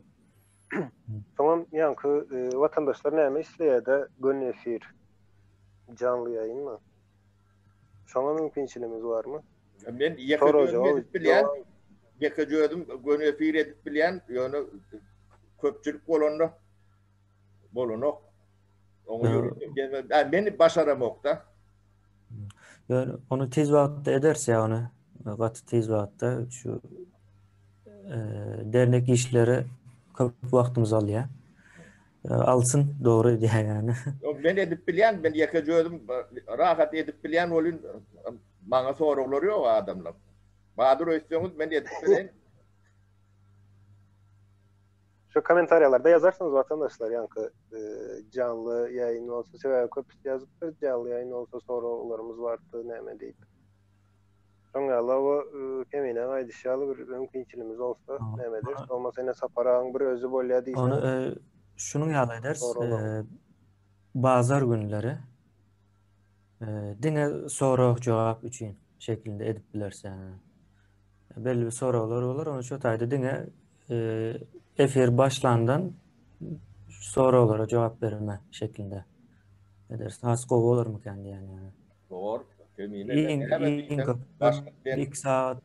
Soňam ýaňky watandaşlar näme isleýärde göni efir janly ýaýynmy? Şoňa mümkinçiligimiz barmy? Men ýeke özüm edip bilýän. Ýeke özüm göni efir edip bilýän, ýöne köpçülik bolanda bolanok. Oňa ýörite men başaramok-da. Ýöne ony tiz wagtda ederis ýa ony gaty tiz wagtda şu dernek işleri köp wagtymyzy alýar. Alsyn dogry edýär ýani. Ýok men edip bilýän men ýekeje özüm rahat edip bilýän welin maňa soraglary ýok adamlaň. Badyr öýtseňiz men edip bileýin. Şu kommentariýalarda ýazarsyňyz watandaşlar ýaňky janly ýaýyn bolsa sebäbi köpüsi ýazypdyr janly ýaýyn bolsa soraglarymyz bardy näme diýip. Şoň ýaly o Keminäň aýdyşy ýaly bir mümkinçiligimiz bolsa näme ederis bolmasa ine Sapar agaň bir özi bolýa diýseň. Ony şunuň ýaly ederis bazar günleri. Diňe sorag jogap üçin şeklinde edip bileris ýagny. Belli bir soraglar bolar, ony şu taýda diňe efir başlandan soraglara jogap berme şeklinde ederis. Has gowy bolarmykan diýýän ýagny. Dogry. Kemine Iň iň köp 2 sagat,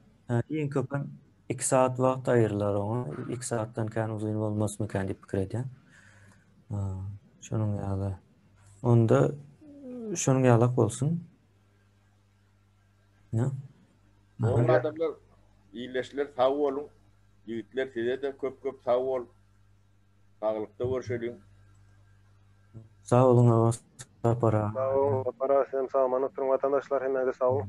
iň köpem 2 sagat wagt aýrylar oňa. 2 sagatdan kän uzyn bolmasmykan diýip pikir edýän. Şonuň ýaly. Onda şonuň ýalak bolsun. Ne? Dogry adamlar, ildeşler sag boluň. Ýigitler size-de köp-köp sag bol. Saglykda görşeliň. Sag boluň aga Sapar aga. Sag boluň Sapar aga sizem sag aman oturyň watandaşlar hemmäňize sag boluň.